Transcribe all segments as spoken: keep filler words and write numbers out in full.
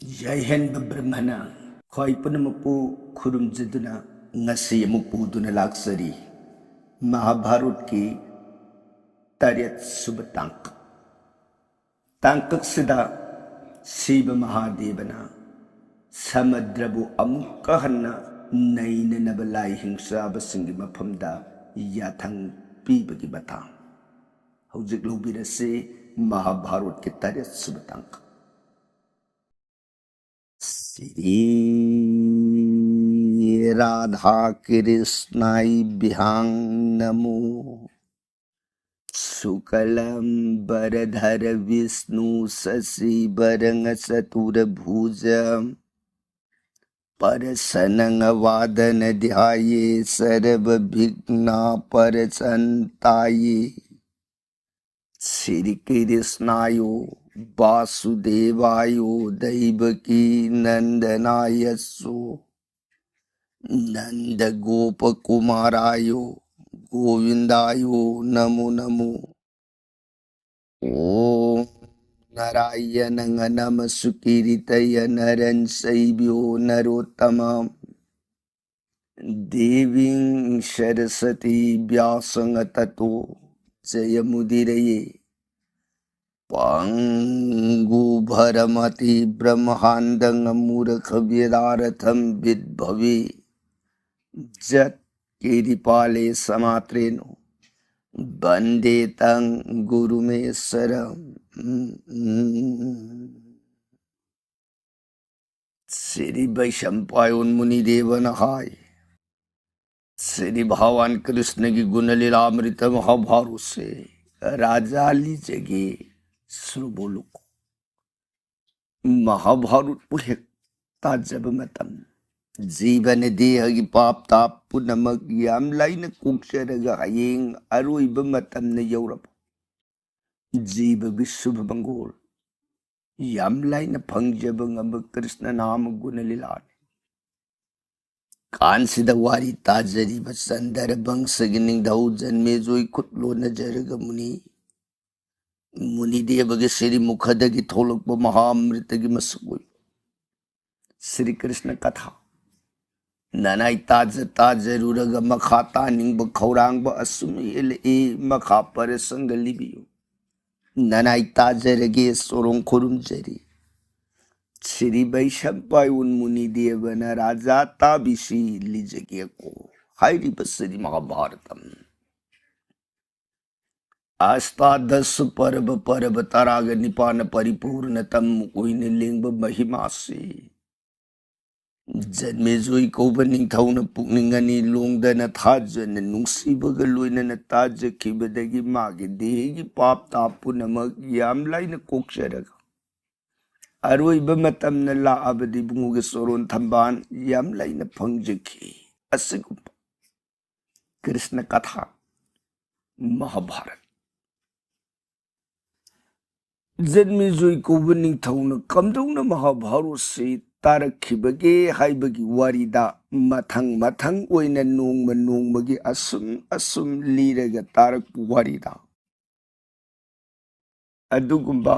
ꯌꯥꯏꯍꯟꯕ ꯕ꯭ꯔꯍꯃꯅ ꯈ꯭ꯋꯥꯏ ꯄꯨꯝꯅꯃꯛꯄꯨ ꯈꯨꯔꯨꯝꯖꯗꯨꯅ ꯉꯁꯤ ꯑꯃꯨꯛ ꯄꯨꯗꯨꯅ ꯂꯥꯛꯆꯔꯤ꯫ ꯃꯍꯥꯚꯥꯔꯠꯀꯤ ꯇꯔꯦꯠ ꯁꯨꯕ ꯇꯥꯡꯀꯛ꯫ ꯇꯥꯡꯀꯛꯁꯤꯗ ꯁꯤꯕ ꯃꯍꯥꯗꯦꯕꯅ ꯁꯃꯨꯗ꯭ꯔꯕꯨ ꯑꯃꯨꯛꯀ ꯍꯟꯅ ꯅꯩꯅꯅꯕ ꯂꯥꯏ ꯍꯤꯡꯆꯥꯕꯁꯤꯡꯒꯤ ꯃꯐꯝꯗ ꯌꯥꯊꯪ ꯄꯤꯕꯒꯤ ꯃꯇꯥꯡ꯫ ꯍꯧꯖꯤꯛ ꯂꯧꯕꯤꯔꯁꯤ ꯃꯍꯥꯚꯥꯔꯠꯀꯤ ꯇꯔꯦꯠ ꯁꯨꯕ ꯇꯥꯡꯀꯛ꯫ श्री राधा कृष्णाभ्यां नमो। शुक्लं वरधर विष्णु शशिवर्णं चतुर्भुज। प्रसन्नं वदनं ध्याये सर्वविघ्न प्रशांताये। श्री कृष्णायो वासुदेवायो देवकी नंदनायस्सो नंद गोप कुमारायो गोविंदायो नमो नमो। ॐ नारायणं नमस्कृत्य नरं चैव नरोत्तमम्। देवीं सरस्वतीं व्यासं ततो जयमुदीरये। पङ्गुभ्रमति ब्रह्माण्डं मूर्खव्याधर्थं विद्भवे। जत्कृपाले समात्रेणो वन्दे तं गुरुमीश्वरम्। श्री वैशंपायन मुनिदेव ने कहा, श्री भगवान कृष्ण की गुण लीलामृत महाभारत से राजा लीजिए श्रोता लोग। ꯃꯍꯥꯚꯥꯔꯠꯄꯨ ꯍꯦꯛ ꯇꯥꯖꯕ ꯃꯇꯝ, ꯖꯤꯕꯅ ꯗꯦꯍꯒꯤ ꯄꯥꯞ ꯇꯥꯞ ꯄꯨꯝꯅꯃꯛ ꯌꯥꯝ ꯂꯥꯏꯅ ꯀꯣꯛꯆꯔꯒ ꯍꯌꯦꯡ ꯑꯔꯣꯏꯕ ꯃꯇꯝꯅ ꯌꯧꯔꯕ ꯖꯤꯕꯒꯤ ꯁꯨꯚ ꯃꯪꯒꯣꯜ ꯌꯥꯝ ꯂꯥꯏꯅ ꯐꯪꯖꯕ ꯉꯝꯕ ꯀ꯭ꯔꯤꯁꯅ ꯅꯥꯃ ꯒꯨꯅ ꯂꯤꯂꯥꯅꯤ꯫ ꯀꯥꯟꯁꯤꯗ ꯋꯥꯔꯤ ꯇꯥꯖꯔꯤꯕ ꯆꯟꯗ꯭ꯔ ꯕꯪꯁꯒꯤ ꯅꯤꯡꯊꯧ ꯖꯟꯃꯦꯖꯣꯏ ꯈꯨꯠ ꯂꯣꯟꯅꯖꯔꯒ ꯃꯨꯅꯤ, ꯃꯨꯅꯤꯗꯦꯕꯒꯤ ꯁꯤꯔꯤ ꯃꯨꯈꯗꯒꯤ ꯊꯣꯛꯂꯛꯄ ꯃꯍꯥ ꯑꯃ꯭ꯔꯤꯇꯒꯤ ꯃꯁꯛ ꯑꯣꯏꯕ ꯁ꯭ꯔꯤ ꯀ꯭ꯔꯤꯁꯅ ꯀꯊꯥ꯫ ꯅꯅꯥꯏ ꯇꯥꯖ ꯇꯥꯖꯔꯨꯔꯒ ꯃꯈꯥ ꯇꯥꯅꯤꯡꯕ ꯈꯧꯔꯥꯡꯕ ꯑꯁꯨꯝ ꯍꯦꯜꯂꯛꯏ꯫ ꯃꯈꯥ ꯄꯔꯁꯪꯒ ꯂꯤꯕꯤꯌꯨ꯫ ꯅꯅꯥꯏ ꯇꯥꯖꯔꯒꯦ, ꯁꯣꯔꯣꯡ ꯈꯨꯔꯨꯝꯖꯔꯤ꯫ ꯁ꯭ꯔꯤ ꯕꯩꯁꯝꯄꯥꯌꯣꯟ ꯃꯨꯅꯤꯗꯦꯕꯅ ꯔꯥꯖꯥ ꯇꯥꯕꯤꯁꯤ ꯂꯤꯖꯒꯦꯀꯣ ꯍꯥꯏꯔꯤꯕ ꯁ꯭ꯔꯤ ꯃꯍꯥꯚꯥꯔꯇꯝ꯫ ꯑꯁꯇꯥꯗꯁ ꯄꯔꯕ, ꯄꯔꯕ ꯇꯔꯥꯒ ꯅꯤꯄꯥꯟꯅ ꯄꯔꯤꯄꯨꯔꯅꯇꯝ ꯑꯣꯏꯅ ꯂꯦꯡꯕ ꯃꯍꯤꯃꯥꯁꯤ ꯖꯟꯃꯦꯖꯣꯏ ꯀꯧꯕ ꯅꯤꯡꯊꯧꯅ ꯄꯨꯛꯅꯤꯡ ꯑꯅꯤ ꯂꯣꯡꯗꯅ ꯊꯥꯖꯅ ꯅꯨꯡꯁꯤꯕꯒ ꯂꯣꯏꯅꯅ ꯇꯥꯖꯈꯤꯕꯗꯒꯤ ꯃꯥꯒꯤ ꯗꯦꯍꯒꯤ ꯄꯥꯞ ꯇꯥꯞ ꯄꯨꯝꯅꯃꯛ ꯌꯥꯝ ꯂꯥꯏꯅ ꯀꯣꯛꯆꯔꯒ ꯑꯔꯣꯏꯕ ꯃꯇꯝꯅ ꯂꯥꯛꯑꯕꯗꯤ ꯏꯕꯨꯡꯉꯣꯒꯤ ꯆꯣꯔꯣꯟ ꯊꯝꯕꯥꯜ ꯌꯥꯝ ꯂꯥꯏꯅ ꯐꯪꯖꯈꯤ꯫ ꯑꯁꯤꯒꯨꯝꯕ ꯀ꯭ꯔꯤꯁꯅ ꯀꯊꯥ ꯃꯍꯥꯚꯥꯔꯠ꯫ ꯖꯟꯃꯦꯖꯣꯏ ꯀꯧꯕ ꯅꯤꯡꯊꯧꯅ ꯀꯝꯗꯧꯅ ꯃꯍꯥꯚꯥꯔꯠꯁꯤ ꯇꯥꯔꯛꯈꯤꯕꯒꯦ ꯍꯥꯏꯕꯒꯤ ꯋꯥꯔꯤꯗ ꯃꯊꯪ ꯃꯊꯪ ꯑꯣꯏꯅ ꯅꯣꯡꯃ ꯅꯣꯡꯃꯒꯤ ꯑꯁꯨꯝ ꯑꯁꯨꯝ ꯂꯤꯔꯒ ꯇꯥꯔꯛꯄ ꯋꯥꯔꯤꯗ ꯑꯗꯨꯒꯨꯝꯕ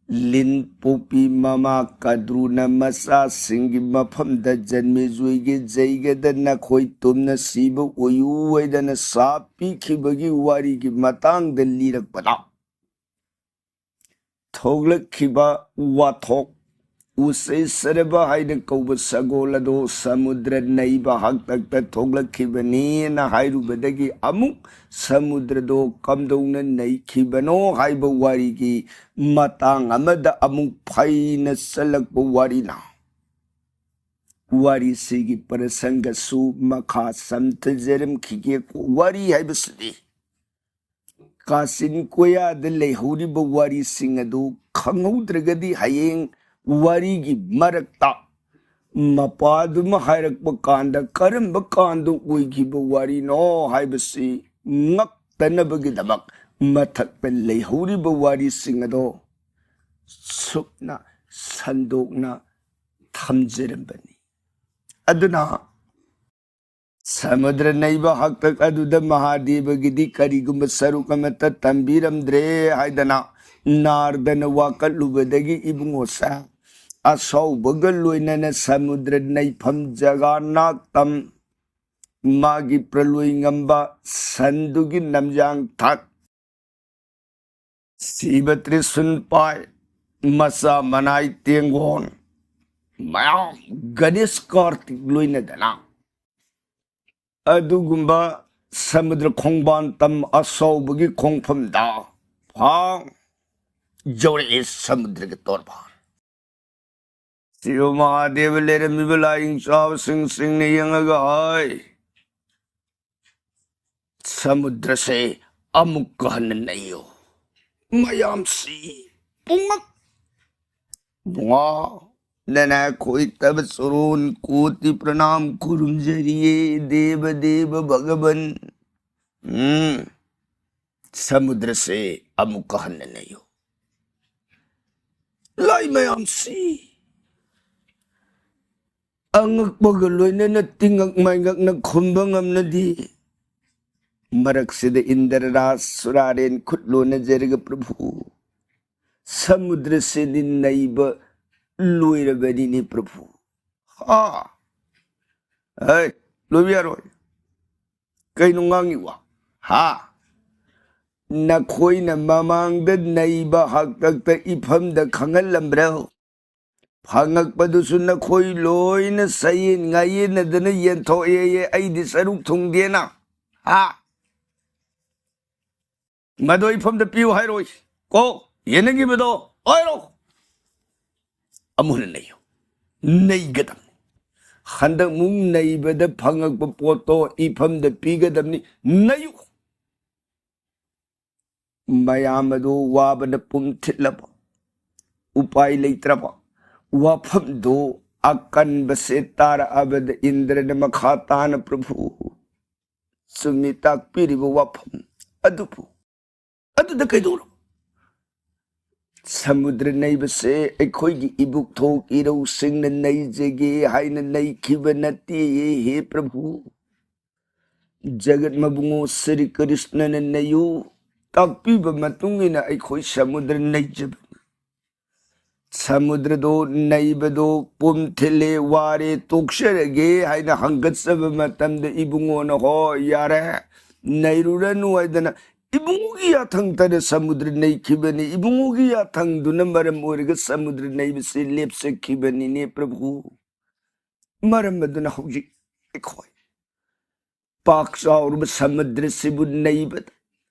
ꯂꯤꯟ ꯄꯣꯛꯄꯤ ꯃꯃꯥ ꯀꯗ꯭ꯔꯨꯅ ꯃꯆꯥꯁꯤꯡꯒꯤ ꯃꯐꯝꯗ ꯖꯟꯃꯦꯖꯣꯏꯒꯤ ꯖꯩꯒꯗ ꯅꯈꯣꯏ ꯇꯨꯝꯅ ꯁꯤꯕ ꯑꯣꯏꯌꯨ ꯍꯥꯏꯗꯅ ꯁꯥꯞ ꯄꯤꯈꯤꯕꯒꯤ ꯋꯥꯔꯤꯒꯤ ꯃꯇꯥꯡꯗ ꯂꯤꯔꯛꯄꯗ ꯊꯣꯛꯂꯛꯈꯤꯕ ꯋꯥꯊꯣꯛ, ꯎꯁꯦꯁꯔꯕ ꯍꯥꯏꯅ ꯀꯧꯕ ꯁꯒꯣꯜ ꯑꯗꯣ ꯁꯃꯨꯗ꯭ꯔ ꯅꯩꯕ ꯍꯥꯛꯇꯛꯇ ꯊꯣꯛꯂꯛꯈꯤꯕꯅꯤꯅ ꯍꯥꯏꯔꯨꯕꯗꯒꯤ ꯑꯃꯨꯛ ꯁꯃꯨꯗ꯭ꯔꯗꯣ ꯀꯝꯗꯧꯅ ꯅꯩꯈꯤꯕꯅꯣ ꯍꯥꯏꯕ ꯋꯥꯔꯤꯒꯤ ꯃꯇꯥꯡ ꯑꯃꯗ ꯑꯃꯨꯛ ꯐꯩꯅ ꯆꯠꯂꯛꯄ ꯋꯥꯔꯤꯅ ꯋꯥꯔꯤꯁꯤꯒꯤ ꯄ꯭ꯔꯁꯪꯒꯁꯨ ꯃꯈꯥ ꯁꯝꯊꯖꯔꯝꯈꯤꯒꯦ꯫ ꯋꯥꯔꯤ ꯍꯥꯏꯕꯁꯤꯗꯤ ꯀꯥꯆꯤꯟ ꯀꯣꯌꯥꯗ ꯂꯩꯍꯧꯔꯤꯕ ꯋꯥꯔꯤꯁꯤꯡ ꯑꯗꯨ ꯈꯪꯍꯧꯗ꯭ꯔꯒꯗꯤ ꯍꯌꯦꯡ ꯋꯥꯔꯤꯒꯤ ꯃꯔꯛꯇ ꯃꯄꯥꯗꯨꯃ ꯍꯥꯏꯔꯛꯄ ꯀꯥꯟꯗ ꯀꯔꯝꯕ ꯀꯥꯟꯗ ꯑꯣꯏꯈꯤꯕ ꯋꯥꯔꯤꯅꯣ ꯍꯥꯏꯕꯁꯤ ꯉꯛꯇꯅꯕꯒꯤꯗꯃꯛ ꯃꯊꯛꯇ ꯂꯩꯍꯧꯔꯤꯕ ꯋꯥꯔꯤꯁꯤꯡ ꯑꯗꯣ ꯁꯨꯞꯅ ꯁꯟꯗꯣꯛꯅ ꯊꯝꯖꯔꯝꯕꯅꯤ꯫ ꯑꯗꯨꯅ ꯁꯃꯨꯗ꯭ꯔ ꯅꯩꯕ ꯍꯥꯛꯇꯛ ꯑꯗꯨꯗ ꯃꯍꯥꯗꯦꯕꯒꯤꯗꯤ ꯀꯔꯤꯒꯨꯝꯕ ꯁꯔꯨꯛ ꯑꯃꯠꯇ ꯇꯝꯕꯤꯔꯝꯗ꯭ꯔꯦ ꯍꯥꯏꯗꯅ ꯅꯥꯔꯗꯅ ꯋꯥꯀꯠꯂꯨꯕꯗꯒꯤ ꯏꯕꯨꯡꯉꯣꯁꯦ ꯑꯁꯧꯕꯒ ꯂꯣꯏꯅꯅ ꯁꯃꯨꯗ꯭ꯔ ꯅꯩꯐꯝ ꯖꯒꯥ ꯅꯥꯛꯇꯝ, ꯃꯥꯒꯤ ꯄ꯭ꯔꯂꯣꯏ ꯉꯝꯕ ꯁꯟꯗꯨꯒꯤ ꯅꯝꯌꯥꯡ ꯊꯥꯛ, ꯁꯤꯕ ꯇ꯭ꯔꯤꯁꯨꯟ ꯄꯥꯏ, ꯃꯆꯥ ꯃꯅꯥꯏ ꯇꯦꯡꯒꯣꯟ ꯃꯌꯥꯝ, ꯒꯅꯦꯁ ꯀꯥꯔꯇꯤꯛ ꯂꯣꯏꯅꯗꯅ ꯑꯗꯨꯒꯨꯝꯕ ꯁꯃꯨꯗ꯭ꯔ ꯈꯣꯡꯕꯥꯟ ꯇꯝ ꯑꯆꯧꯕꯒꯤ ꯈꯣꯡꯐꯝꯗ ꯐꯥꯎ ꯌꯧꯔꯛꯏ ꯁꯃꯨꯗ꯭ꯔꯒꯤ ꯇꯣꯔꯕꯥꯟ꯫ ꯁꯤꯕ ꯃꯍꯥꯗꯦꯕ ꯂꯩꯔꯝꯃꯤꯕ ꯂꯥꯏꯌꯦꯡ ꯆꯥꯕꯁꯤꯡꯁꯤꯡꯅ ꯌꯦꯡꯉꯒ ꯍꯥꯏ, "ꯁꯃꯨꯗ꯭ꯔꯁꯦ ꯑꯃꯨꯛꯀ ꯍꯟꯅ ꯅꯩꯌꯨ꯫ ꯃꯌꯥꯝꯁꯤ ꯄꯨꯝꯃꯛ ꯕꯨꯡꯉꯣ, ꯅꯅꯥꯈꯣꯏ ꯇꯕ ꯆꯣꯔꯣꯟ ꯀꯣꯇꯤ ꯄ꯭ꯔꯅꯥꯝ ꯈꯨꯔꯨꯝꯖꯔꯤꯌꯦ, ꯗꯦꯕ ꯗꯦꯕ ꯚꯒꯕꯟ꯫ ꯎꯝ, ꯁꯃꯨꯗ꯭ꯔꯁꯦ ꯑꯃꯨꯛꯀ ꯍꯟꯅ ꯅꯩꯌꯨ꯫ ꯂꯥꯏ ꯃꯌꯥꯝꯁꯤ ꯑꯉꯛꯄꯒ ꯂꯣꯏꯅꯅ ꯇꯤꯉꯛ ꯃꯥꯏꯉꯛꯅ ꯈꯨꯝꯕ ꯉꯝꯅꯗꯦ꯫ ꯃꯔꯛꯁꯤꯗ ꯏꯟꯗ꯭ꯔ ꯔꯥꯖ ꯁꯨꯔꯥꯔꯦꯟ ꯈꯨꯠ ꯂꯣꯟꯅꯖꯔꯒ, ꯄ꯭ꯔꯚꯨ, ꯁꯃꯨꯗ꯭ꯔꯁꯤꯗꯤ ꯅꯩꯕ ꯂꯣꯏꯔꯕꯅꯤꯅꯦ, ꯄ꯭ꯔꯚꯨ꯫ ꯍꯥ? ꯑꯩ, ꯂꯣꯏꯕ ꯌꯥꯔꯣꯏ꯫ ꯀꯩꯅꯣ ꯉꯥꯡꯉꯤ ꯋꯥ? ꯍꯥ? ꯅꯈꯣꯏꯅ ꯃꯃꯥꯡꯗ ꯅꯩꯕ ꯍꯥꯛꯇꯛꯇ ꯏꯐꯝꯗ ꯈꯪꯍꯜꯂꯝꯕ꯭ꯔꯣ? ꯐꯪꯉꯛꯄꯗꯨꯁꯨ ꯅꯈꯣꯏ ꯂꯣꯏꯅ ꯁꯌꯦꯟ ꯉꯥꯌꯦꯟꯅꯗꯅ ꯌꯦꯟꯊꯣꯛꯑꯦꯌꯦ, ꯑꯩꯗꯤ ꯁꯔꯨꯛ ꯊꯨꯡꯗꯦꯅ꯫ ꯍꯥ? ꯃꯗꯣ ꯏꯐꯝꯗ ꯄꯤꯌꯨ ꯍꯥꯏꯔꯣꯏ꯫ ꯀꯣ, ꯌꯦꯟꯅꯈꯤꯕꯗꯣ ꯑꯣꯏꯔꯣ꯫ ꯑꯃꯨꯛ ꯍꯟꯅ ꯅꯩꯌꯨ꯫ ꯅꯩꯒꯗꯕꯅꯤ꯫ ꯍꯟꯗꯛ ꯃꯨꯛ ꯅꯩꯕꯗ ꯐꯪꯉꯛꯄ ꯄꯣꯠꯇꯣ ꯏꯐꯝꯗ ꯄꯤꯒꯗꯕꯅꯤ꯫ ꯅꯩꯌꯨ꯫ ꯃꯌꯥꯝ ꯑꯗꯨ ꯋꯥꯕꯅ ꯄꯨꯝ ꯊꯤꯠꯂꯕ, ꯎꯄꯥꯏ ꯂꯩꯇ꯭ꯔꯕ, ꯋꯥꯐꯝꯗꯨ ꯑꯀꯟꯕꯁꯦ ꯇꯥꯔꯛꯑꯕꯗ ꯏꯟꯗ꯭ꯔꯅ ꯃꯈꯥ ꯇꯥꯅ, ꯄ꯭ꯔꯚꯨ, ꯆꯨꯝꯃꯤ ꯇꯥꯛꯄꯤꯔꯤꯕ ꯋꯥꯐꯝ ꯑꯗꯨꯕꯨ, ꯑꯗꯨꯗ ꯀꯩꯗꯧꯔꯕ? ꯁꯃꯨꯗ꯭ꯔ ꯅꯩꯕꯁꯦ ꯑꯩꯈꯣꯏꯒꯤ ꯏꯕꯨꯛꯊꯣꯛ ꯏꯔꯧꯁꯤꯡꯅ ꯅꯩꯖꯒꯦ ꯍꯥꯏꯅ ꯅꯩꯈꯤꯕ ꯅꯠꯇꯦ, ꯍꯦ ꯄ꯭ꯔꯚꯨ꯫ ꯖꯒꯠ ꯃꯕꯨꯡꯉꯣ ꯁ꯭ꯔꯤ ꯀ꯭ꯔꯤꯁꯅꯅ ꯅꯩꯌꯨ ꯇꯥꯛꯄꯤꯕ ꯃꯇꯨꯡ ꯏꯟꯅ ꯑꯩꯈꯣꯏ ꯁꯃꯨꯗ꯭ꯔ ꯅꯩꯖꯕꯅꯤ꯫ ꯁꯃꯨꯗ꯭ꯔꯗꯣ ꯅꯩꯕꯗꯣ ꯄꯨꯝ ꯊꯤꯜꯂꯦ, ꯋꯥꯔꯦ, ꯇꯣꯛꯆꯔꯒꯦ ꯍꯥꯏꯅ ꯍꯪꯒꯠꯆꯕ ꯃꯇꯝꯗ ꯏꯕꯨꯡꯉꯣꯅ "ꯍꯣ, ꯌꯥꯔꯦ, ꯅꯩꯔꯨꯔꯅꯨ" ꯍꯥꯏꯗꯅ ꯏꯕꯨꯡꯉꯣꯒꯤ ꯌꯥꯊꯪ ꯇꯥꯅ ꯁꯃꯨꯗ꯭ꯔ ꯅꯩꯈꯤꯕꯅꯤ꯫ ꯏꯕꯨꯡꯉꯣꯒꯤ ꯌꯥꯊꯪꯗꯨꯅ ꯃꯔꯝ ꯑꯣꯏꯔꯒ ꯁꯃꯨꯗ꯭ꯔ ꯅꯩꯕꯁꯤ ꯂꯦꯞꯆꯈꯤꯕꯅꯤꯅꯦ ꯄ꯭ꯔꯚꯨ꯫ ꯃꯔꯝ ꯑꯗꯨꯅ ꯍꯧꯖꯤꯛ ꯑꯩꯈꯣꯏ ꯄꯥꯛ ꯆꯥꯎꯔꯕ ꯁꯃꯨꯗ꯭ꯔꯁꯤꯕꯨ ꯅꯩꯕꯗ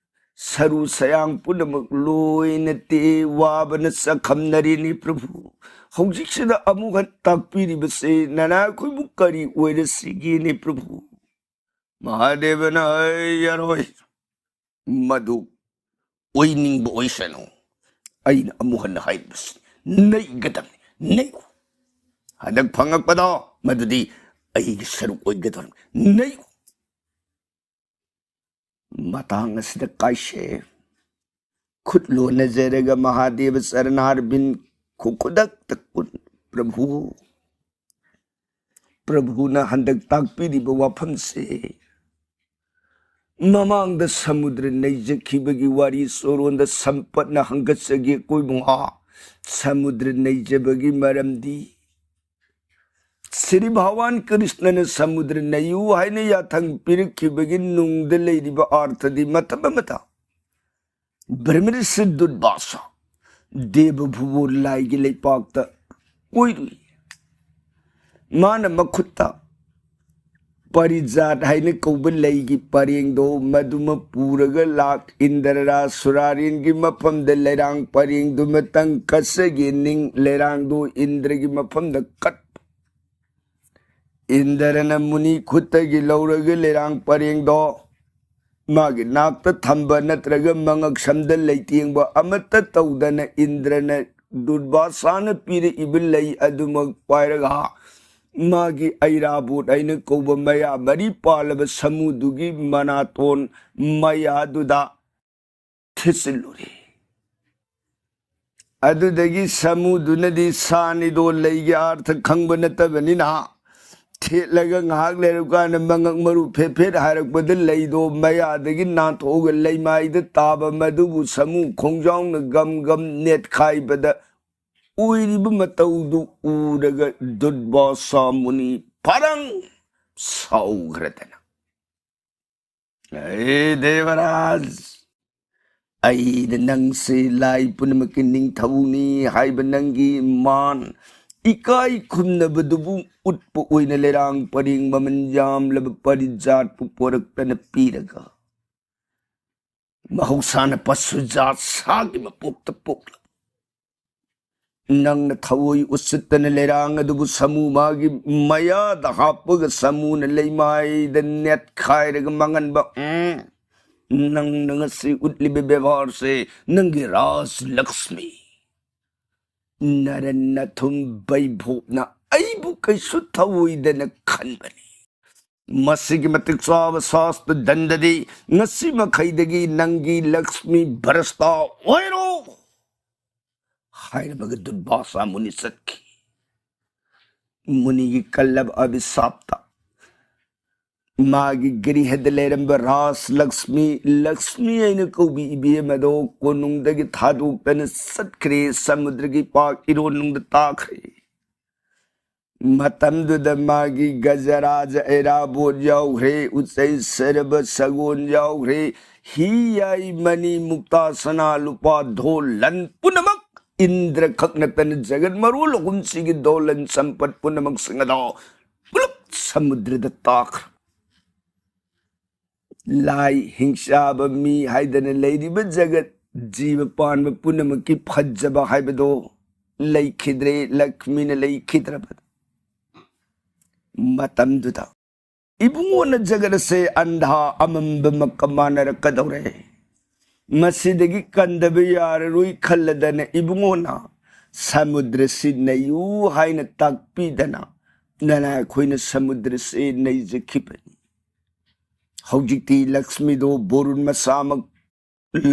ꯁꯔꯨ ꯁꯌꯥꯡ ꯄꯨꯝꯅꯃꯛ ꯂꯣꯏꯅ ꯇꯦꯛꯏ, ꯋꯥꯕꯅ ꯆꯥꯛꯈꯝꯅꯔꯤꯅꯤ ꯄ꯭ꯔꯚꯨ꯫ ꯍꯧꯖꯤꯛꯁꯤꯗ ꯑꯃꯨꯛ ꯍꯟꯅ ꯇꯥꯛꯄꯤꯔꯤꯕꯁꯤ ꯅꯅꯥ ꯑꯩꯈꯣꯏꯕꯨ ꯀꯔꯤ ꯑꯣꯏꯔꯁꯤꯒꯦꯅꯦ ꯄ꯭ꯔꯚꯨ? ꯃꯍꯥꯗꯦꯕꯅ, "ꯑꯩ ꯌꯥꯔꯣꯏ, ꯃꯗꯨ ꯑꯣꯏꯅꯤꯡꯕ ꯑꯣꯏꯁꯅꯨ꯫ ꯑꯩꯅ ꯑꯃꯨꯛ ꯍꯟꯅ ꯍꯥꯏꯔꯤꯕꯁꯤ ꯅꯩꯒꯗꯕꯅꯤ, ꯅꯩꯌꯨ꯫ ꯍꯟꯗꯛ ꯐꯪꯉꯛꯄꯗꯣ ꯃꯗꯨꯗꯤ ꯑꯩꯒꯤ ꯁꯔꯨꯛ ꯑꯣꯏꯒꯗꯧꯔꯤꯕꯅꯤ, ꯅꯩꯌꯨ"꯫ ꯃꯇꯥꯡ ꯑꯁꯤꯗ ꯀꯥꯏꯁꯦ ꯈꯨꯠ ꯂꯣꯟꯅꯖꯔꯒ ꯃꯍꯥꯗꯦꯕ ꯆꯔꯅꯥꯔꯕꯤꯟ ꯈꯨ-, ꯈꯨꯗꯛꯇ ꯀꯨꯟ-, "ꯄ꯭ꯔꯚꯨ, ꯄ꯭ꯔꯚꯨꯅ ꯍꯟꯗꯛ ꯇꯥꯛꯄꯤꯔꯤꯕ ꯋꯥꯐꯝꯁꯦ ꯃꯃꯥꯡꯗ ꯁꯃꯨꯗ꯭ꯔ ꯅꯩꯖꯈꯤꯕꯒꯤ ꯋꯥꯔꯤ ꯆꯣꯔꯣꯟꯗ ꯁꯝꯄꯠꯅ ꯍꯪꯒꯠꯆꯒꯦ ꯀꯣꯏꯕꯨꯡꯉꯥ꯫ ꯁꯃꯨꯗ꯭ꯔ ꯅꯩꯖꯕꯒꯤ ꯃꯔꯝꯗꯤ ꯁ꯭ꯔꯤ ꯚꯒꯋꯥꯟ ꯀ꯭ꯔꯤꯁꯅꯅ ꯁꯃꯨꯗ꯭ꯔ ꯅꯩꯌꯨ ꯍꯥꯏꯅ ꯌꯥꯊꯪ ꯄꯤꯔꯛꯈꯤꯕꯒꯤ ꯅꯨꯡꯗ ꯂꯩꯔꯤꯕ ꯑꯥꯔꯊꯗꯤ ꯃꯇꯝ ꯑꯃꯗ ꯕ꯭ꯔꯍ꯭ꯃꯔꯁꯤ ꯗꯨꯔꯕꯥꯁꯥ ꯗꯦꯕꯚꯨꯕꯣ ꯂꯥꯏꯒꯤ ꯂꯩꯄꯥꯛꯇ ꯀꯣꯏꯔꯨꯏ꯫ ꯃꯥꯅ ꯃꯈꯨꯠꯇ ꯄꯥꯔꯤꯖꯥꯠ ꯍꯥꯏꯅ ꯀꯧꯕ ꯂꯩꯒꯤ ꯄꯔꯦꯡꯗꯣ ꯃꯗꯨꯃ ꯄꯨꯔꯒ ꯂꯥꯛ ꯏꯟꯗ꯭ꯔ ꯔꯥꯖ ꯁꯨꯔꯥꯔꯦꯟꯒꯤ ꯃꯐꯝꯗ ꯂꯩꯔꯥꯡ ꯄꯔꯦꯡꯗꯨꯃꯇꯪ ꯀꯠꯆꯒꯦ ꯅꯤꯡ ꯂꯩꯔꯥꯡꯗꯣ ꯏꯟꯗ꯭ꯔꯒꯤ ꯃꯐꯝꯗ ꯀꯠ ꯏꯟꯗ꯭ꯔꯅ ꯃꯨꯅꯤ ꯈꯨꯠꯇꯒꯤ ꯂꯧꯔꯒ ꯂꯩꯔꯥꯡ ꯄꯔꯦꯡꯗꯣ ꯃꯥꯒꯤ ꯅꯥꯛꯇ ꯊꯝꯕ ꯅꯠꯇ꯭ꯔꯒ ꯃꯉꯛꯁꯝꯗ ꯂꯩꯇꯦꯡꯕ ꯑꯃꯠꯇ ꯇꯧꯗꯅ ꯏꯟꯗ꯭ꯔꯅ ꯗꯨꯔꯕꯥꯁꯥꯅ ꯄꯤꯔꯛꯏꯕ ꯂꯩ ꯑꯗꯨꯃꯛ ꯄꯥꯏꯔꯒ ꯃꯥꯒꯤ ꯑꯩꯔꯥꯕꯣꯠ ꯍꯥꯏꯅ ꯀꯧꯕ ꯃꯌꯥ ꯃꯔꯤ ꯄꯥꯜꯂꯕ ꯁꯃꯨꯗꯨꯒꯤ ꯃꯅꯥꯇꯣꯟ ꯃꯌꯥꯗꯨꯗ ꯊꯦꯠꯆꯤꯜꯂꯨꯔꯦ꯫ ꯑꯗꯨꯗꯒꯤ ꯁꯃꯨꯗꯨꯅꯗꯤ ꯁꯥꯅꯤꯗꯣ ꯂꯩꯒꯤ ꯑꯥꯔꯊ ꯈꯪꯕ ꯅꯠꯇꯕꯅꯤꯅ ꯊꯦꯠꯂꯒ ꯉꯥꯏꯍꯥꯛ ꯂꯩꯔꯀꯥꯟꯗ ꯃꯉꯛ ꯃꯔꯨ ꯐꯦꯠ ꯐꯦꯠ ꯍꯥꯏꯔꯛꯄꯗ ꯂꯩꯗꯣ ꯃꯌꯥꯗꯒꯤ ꯅꯥꯟꯊꯣꯛꯑꯒ ꯂꯩꯃꯥꯏꯗ ꯇꯥꯕ ꯃꯗꯨꯕꯨ ꯁꯃꯨ ꯈꯣꯡꯖꯥꯎꯅ ꯒꯝ ꯒꯝ ꯅꯦꯠꯈꯥꯏꯕꯗ ꯑꯣꯏꯔꯤꯕ ꯃꯇꯧꯗꯨ ꯎꯔꯒ ꯗꯨꯔꯕꯥꯁꯥ ꯃꯨꯅꯤ ꯐꯔꯪ ꯁꯥꯎꯈ꯭ꯔꯗꯅ, "ꯑꯦ ꯗꯦꯕꯔꯥꯖ, ꯑꯩꯅ ꯅꯪꯁꯦ ꯂꯥꯏ ꯄꯨꯝꯅꯃꯛꯀꯤ ꯅꯤꯡꯊꯧꯅꯤ ꯍꯥꯏꯕ ꯅꯪꯒꯤ ꯃꯥꯟ ꯏꯀꯥꯏ ꯈꯨꯝꯅꯕꯗꯨꯕꯨ ꯎꯠꯄ ꯑꯣꯏꯅ ꯂꯩꯔꯥꯡ ꯄꯔꯦꯡ ꯃꯃꯜ ꯌꯥꯝꯂꯕ ꯄꯥꯔꯤꯖꯥꯠꯄꯨ ꯄꯣꯔꯛꯇꯅ ꯄꯤꯔꯒ, ꯃꯍꯧꯁꯥꯅ ꯄꯁꯨꯖꯥꯠ ꯁꯥꯒꯤ ꯃꯄꯣꯛꯇ ꯄꯣꯛꯂꯕ ꯅꯪꯅ ꯊꯑꯣꯏ ꯎꯁꯤꯠꯇꯅ ꯂꯩꯔꯥꯡ ꯑꯗꯨꯕꯨ ꯁꯥꯃꯨ ꯃꯥꯒꯤ ꯃꯌꯥꯗ ꯍꯥꯞꯄꯒ ꯁꯥꯃꯨꯅ ꯂꯩꯃꯥꯏꯗ ꯅꯦꯠꯈꯥꯏꯔꯒ ꯃꯥꯡꯍꯟꯕ, ꯎꯝ, ꯅꯪꯅ ꯉꯁꯤ ꯎꯠꯂꯤꯕ ꯕꯦꯕꯥꯔꯁꯦ ꯅꯪꯒꯤ ꯔꯥꯖ ꯂꯛꯁꯃꯤ ꯅꯔꯟ ꯅꯊꯨꯝ ꯕꯩꯚꯣꯞꯅ ꯑꯩꯕꯨ ꯀꯩꯁꯨ ꯊꯑꯣꯏꯗꯅ ꯈꯟꯕꯅꯤ꯫ ꯃꯁꯤꯒꯤ ꯃꯇꯤꯛ ꯆꯥꯕ ꯁꯥꯁꯇ ꯗꯟꯗꯗꯤ ꯉꯁꯤ ꯃꯈꯩꯗꯒꯤ ꯅꯪꯒꯤ ꯂꯛꯁꯃꯤ ꯚ꯭ꯔꯁꯇ ꯑꯣꯏꯔꯣ" ꯍꯥꯏꯔꯝꯃꯒ ꯗꯨꯔꯕꯥꯁꯥ ꯃꯨꯅꯤ ꯆꯠꯈꯤ꯫ ꯃꯨꯅꯤꯒꯤ ꯀꯜꯂꯕ ꯑꯚꯤꯁꯥꯞꯇ ꯃꯥꯒꯤ ꯒ꯭ꯔꯤꯍꯗ ꯂꯩꯔꯝꯕ ꯔꯥꯖ ꯂꯛꯁꯃꯤ, ꯂꯛꯁꯃꯤ ꯍꯥꯏꯅ ꯀꯧꯕꯤ ꯏꯕꯦꯝ ꯑꯗꯣ ꯀꯣꯅꯨꯡꯗꯒꯤ ꯊꯥꯗꯣꯛꯇꯅ ꯆꯠꯈ꯭ꯔꯦ, ꯁꯃꯨꯗ꯭ꯔꯒꯤ ꯄꯥꯛ ꯏꯔꯣꯟꯅꯨꯡꯗ ꯇꯥꯈ꯭ꯔꯦ꯫ ꯃꯇꯝꯗꯨꯗ ꯃꯥꯒꯤ ꯒꯖꯔꯥꯖ ꯑꯩꯔꯥꯕꯣꯠ ꯌꯥꯎꯈ꯭ꯔꯦ, ꯎꯆꯩ ꯁꯔꯕ ꯁꯒꯣꯜ ꯌꯥꯎꯈ꯭ꯔꯦ, ꯍꯤ ꯌꯥꯏ ꯃꯅꯤ ꯃꯨꯛꯇꯥ ꯁꯅꯥ ꯂꯨꯄꯥ ꯙꯣꯜ ꯂꯟ ꯄꯨꯝꯅꯃꯛ, ꯏꯟꯗ꯭ꯔ ꯈꯛ ꯅꯠꯇꯅ ꯖꯒꯠ ꯃꯔꯣꯜ ꯑꯍꯨꯝꯁꯤꯒꯤ ꯙꯣꯜ ꯂꯟ ꯁꯝꯄꯠ ꯄꯨꯝꯅꯃꯛꯁꯤꯡ ꯑꯗꯣ ꯄꯨꯂꯞ ꯁꯃꯨꯗ꯭ꯔꯗ ꯇꯥꯈ꯭ꯔꯦ꯫ ꯂꯥꯏ ꯍꯤꯡꯆꯥꯕ ꯃꯤ ꯍꯥꯏꯗꯅ ꯂꯩꯔꯤꯕ ꯖꯒꯠ ꯖꯤꯕ ꯄꯥꯟꯕ ꯄꯨꯝꯅꯃꯛꯀꯤ ꯐꯖꯕ ꯍꯥꯏꯕꯗꯣ ꯂꯩꯈꯤꯗ꯭ꯔꯦ, ꯂꯛꯁꯃꯤꯅ ꯂꯩꯈꯤꯗ꯭ꯔꯕ ꯃꯇꯝꯗꯨꯗ ꯏꯕꯨꯡꯉꯣꯅ ꯖꯒꯠ ꯑꯁꯦ ꯑꯟꯙꯥ ꯑꯃꯝꯕꯃꯛꯀ ꯃꯥꯟꯅꯔꯛꯀꯗꯧꯔꯦ, ꯃꯁꯤꯗꯒꯤ ꯀꯟꯗꯕ ꯌꯥꯔꯔꯣꯏ ꯈꯜꯂꯗꯅ ꯏꯕꯨꯡꯉꯣꯅ ꯁꯃꯨꯗ꯭ꯔꯁꯤ ꯅꯩꯌꯨ ꯍꯥꯏꯅ ꯇꯥꯛꯄꯤꯗꯅ ꯅꯅꯥ ꯑꯩꯈꯣꯏꯅ ꯁꯃꯨꯗ꯭ꯔꯁꯤ ꯅꯩꯖꯈꯤꯕꯅꯤ꯫ ꯍꯧꯖꯤꯛꯇꯤ ꯂꯛꯁꯃꯤꯗꯣ ꯕꯣꯔꯨꯟ ꯃꯁꯥꯃꯛ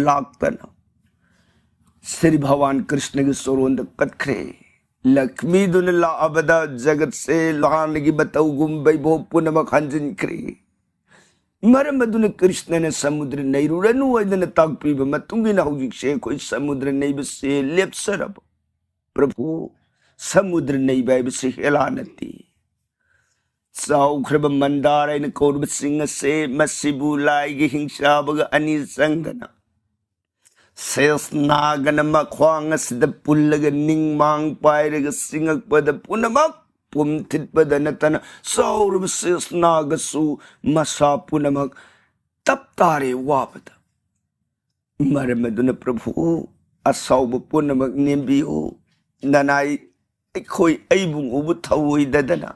ꯂꯥꯛꯇꯅ ꯁ꯭ꯔꯤ ꯚꯒꯋꯥꯟ ꯀ꯭ꯔꯤꯁꯅꯒꯤ ꯆꯣꯔꯣꯟꯗ ꯀꯠꯈ꯭ꯔꯦ꯫ ꯂꯛꯁꯃꯤꯗꯨꯅ ꯂꯥꯛꯑꯕꯗ ꯖꯒꯠꯁꯦ ꯍꯥꯟꯅꯒꯤ ꯃꯇꯧꯒꯨꯝ ꯕꯩꯚꯣꯞ ꯄꯨꯝꯅꯃꯛ ꯍꯟꯖꯤꯟꯈ꯭ꯔꯦ꯫ ꯃꯔꯝ ꯑꯗꯨꯅ ꯀ꯭ꯔꯤꯁꯅꯅ ꯁꯃꯨꯗ꯭ꯔ ꯅꯩꯔꯨꯔꯅꯨ ꯍꯥꯏꯗꯅ ꯇꯥꯛꯄꯤꯕ ꯃꯇꯨꯡ ꯏꯟꯅ ꯍꯧꯖꯤꯛꯁꯦ ꯑꯩꯈꯣꯏ ꯁꯃꯨꯗ꯭ꯔ ꯅꯩꯕꯁꯦ ꯂꯦꯞꯆꯔꯕ꯫ ꯄ꯭ꯔꯚꯨ, ꯁꯃꯨꯗ꯭ꯔ ꯅꯩꯕ ꯍꯥꯏꯕꯁꯤ ꯍꯦꯂꯥ ꯅꯠꯇꯦ꯫ ꯆꯥꯎꯈ꯭ꯔꯕ ꯃꯟꯗꯥꯔ ꯍꯥꯏꯅ ꯀꯧꯔꯤꯕ ꯆꯤꯡ ꯑꯁꯦ, ꯃꯁꯤꯕꯨ ꯂꯥꯏꯒꯤ ꯍꯤꯡꯆꯥꯕꯒ ꯑꯅꯤ ꯆꯪꯗꯅ ꯁꯦꯁꯅꯥꯒꯅ ꯃꯈ꯭ꯋꯥꯡ ꯑꯁꯤꯗ ꯄꯨꯜꯂꯒ ꯅꯤꯡꯃꯥꯡ ꯄꯥꯏꯔꯒ ꯆꯤꯡꯉꯛꯄꯗ ꯄꯨꯝꯅꯃꯛ ꯄꯨꯝꯊꯤꯠꯄꯗ ꯅꯠꯇꯅ ꯆꯥꯎꯔꯕ ꯁꯦꯁꯅꯥꯒꯁꯨ ꯃꯁꯥ ꯄꯨꯝꯅꯃꯛ ꯇꯞ ꯇꯥꯔꯦ ꯋꯥꯕꯗ꯫ ꯃꯔꯝ ꯑꯗꯨꯅ ꯄ꯭ꯔꯚꯨ, ꯑꯁꯥꯎꯕ ꯄꯨꯝꯅꯃꯛ ꯅꯦꯝꯕꯤꯌꯨ꯫ ꯅꯅꯥꯏ ꯑꯩꯈꯣꯏ ꯑꯩꯕꯨ ꯎꯕ ꯊꯧꯑꯣꯏꯗꯗꯅ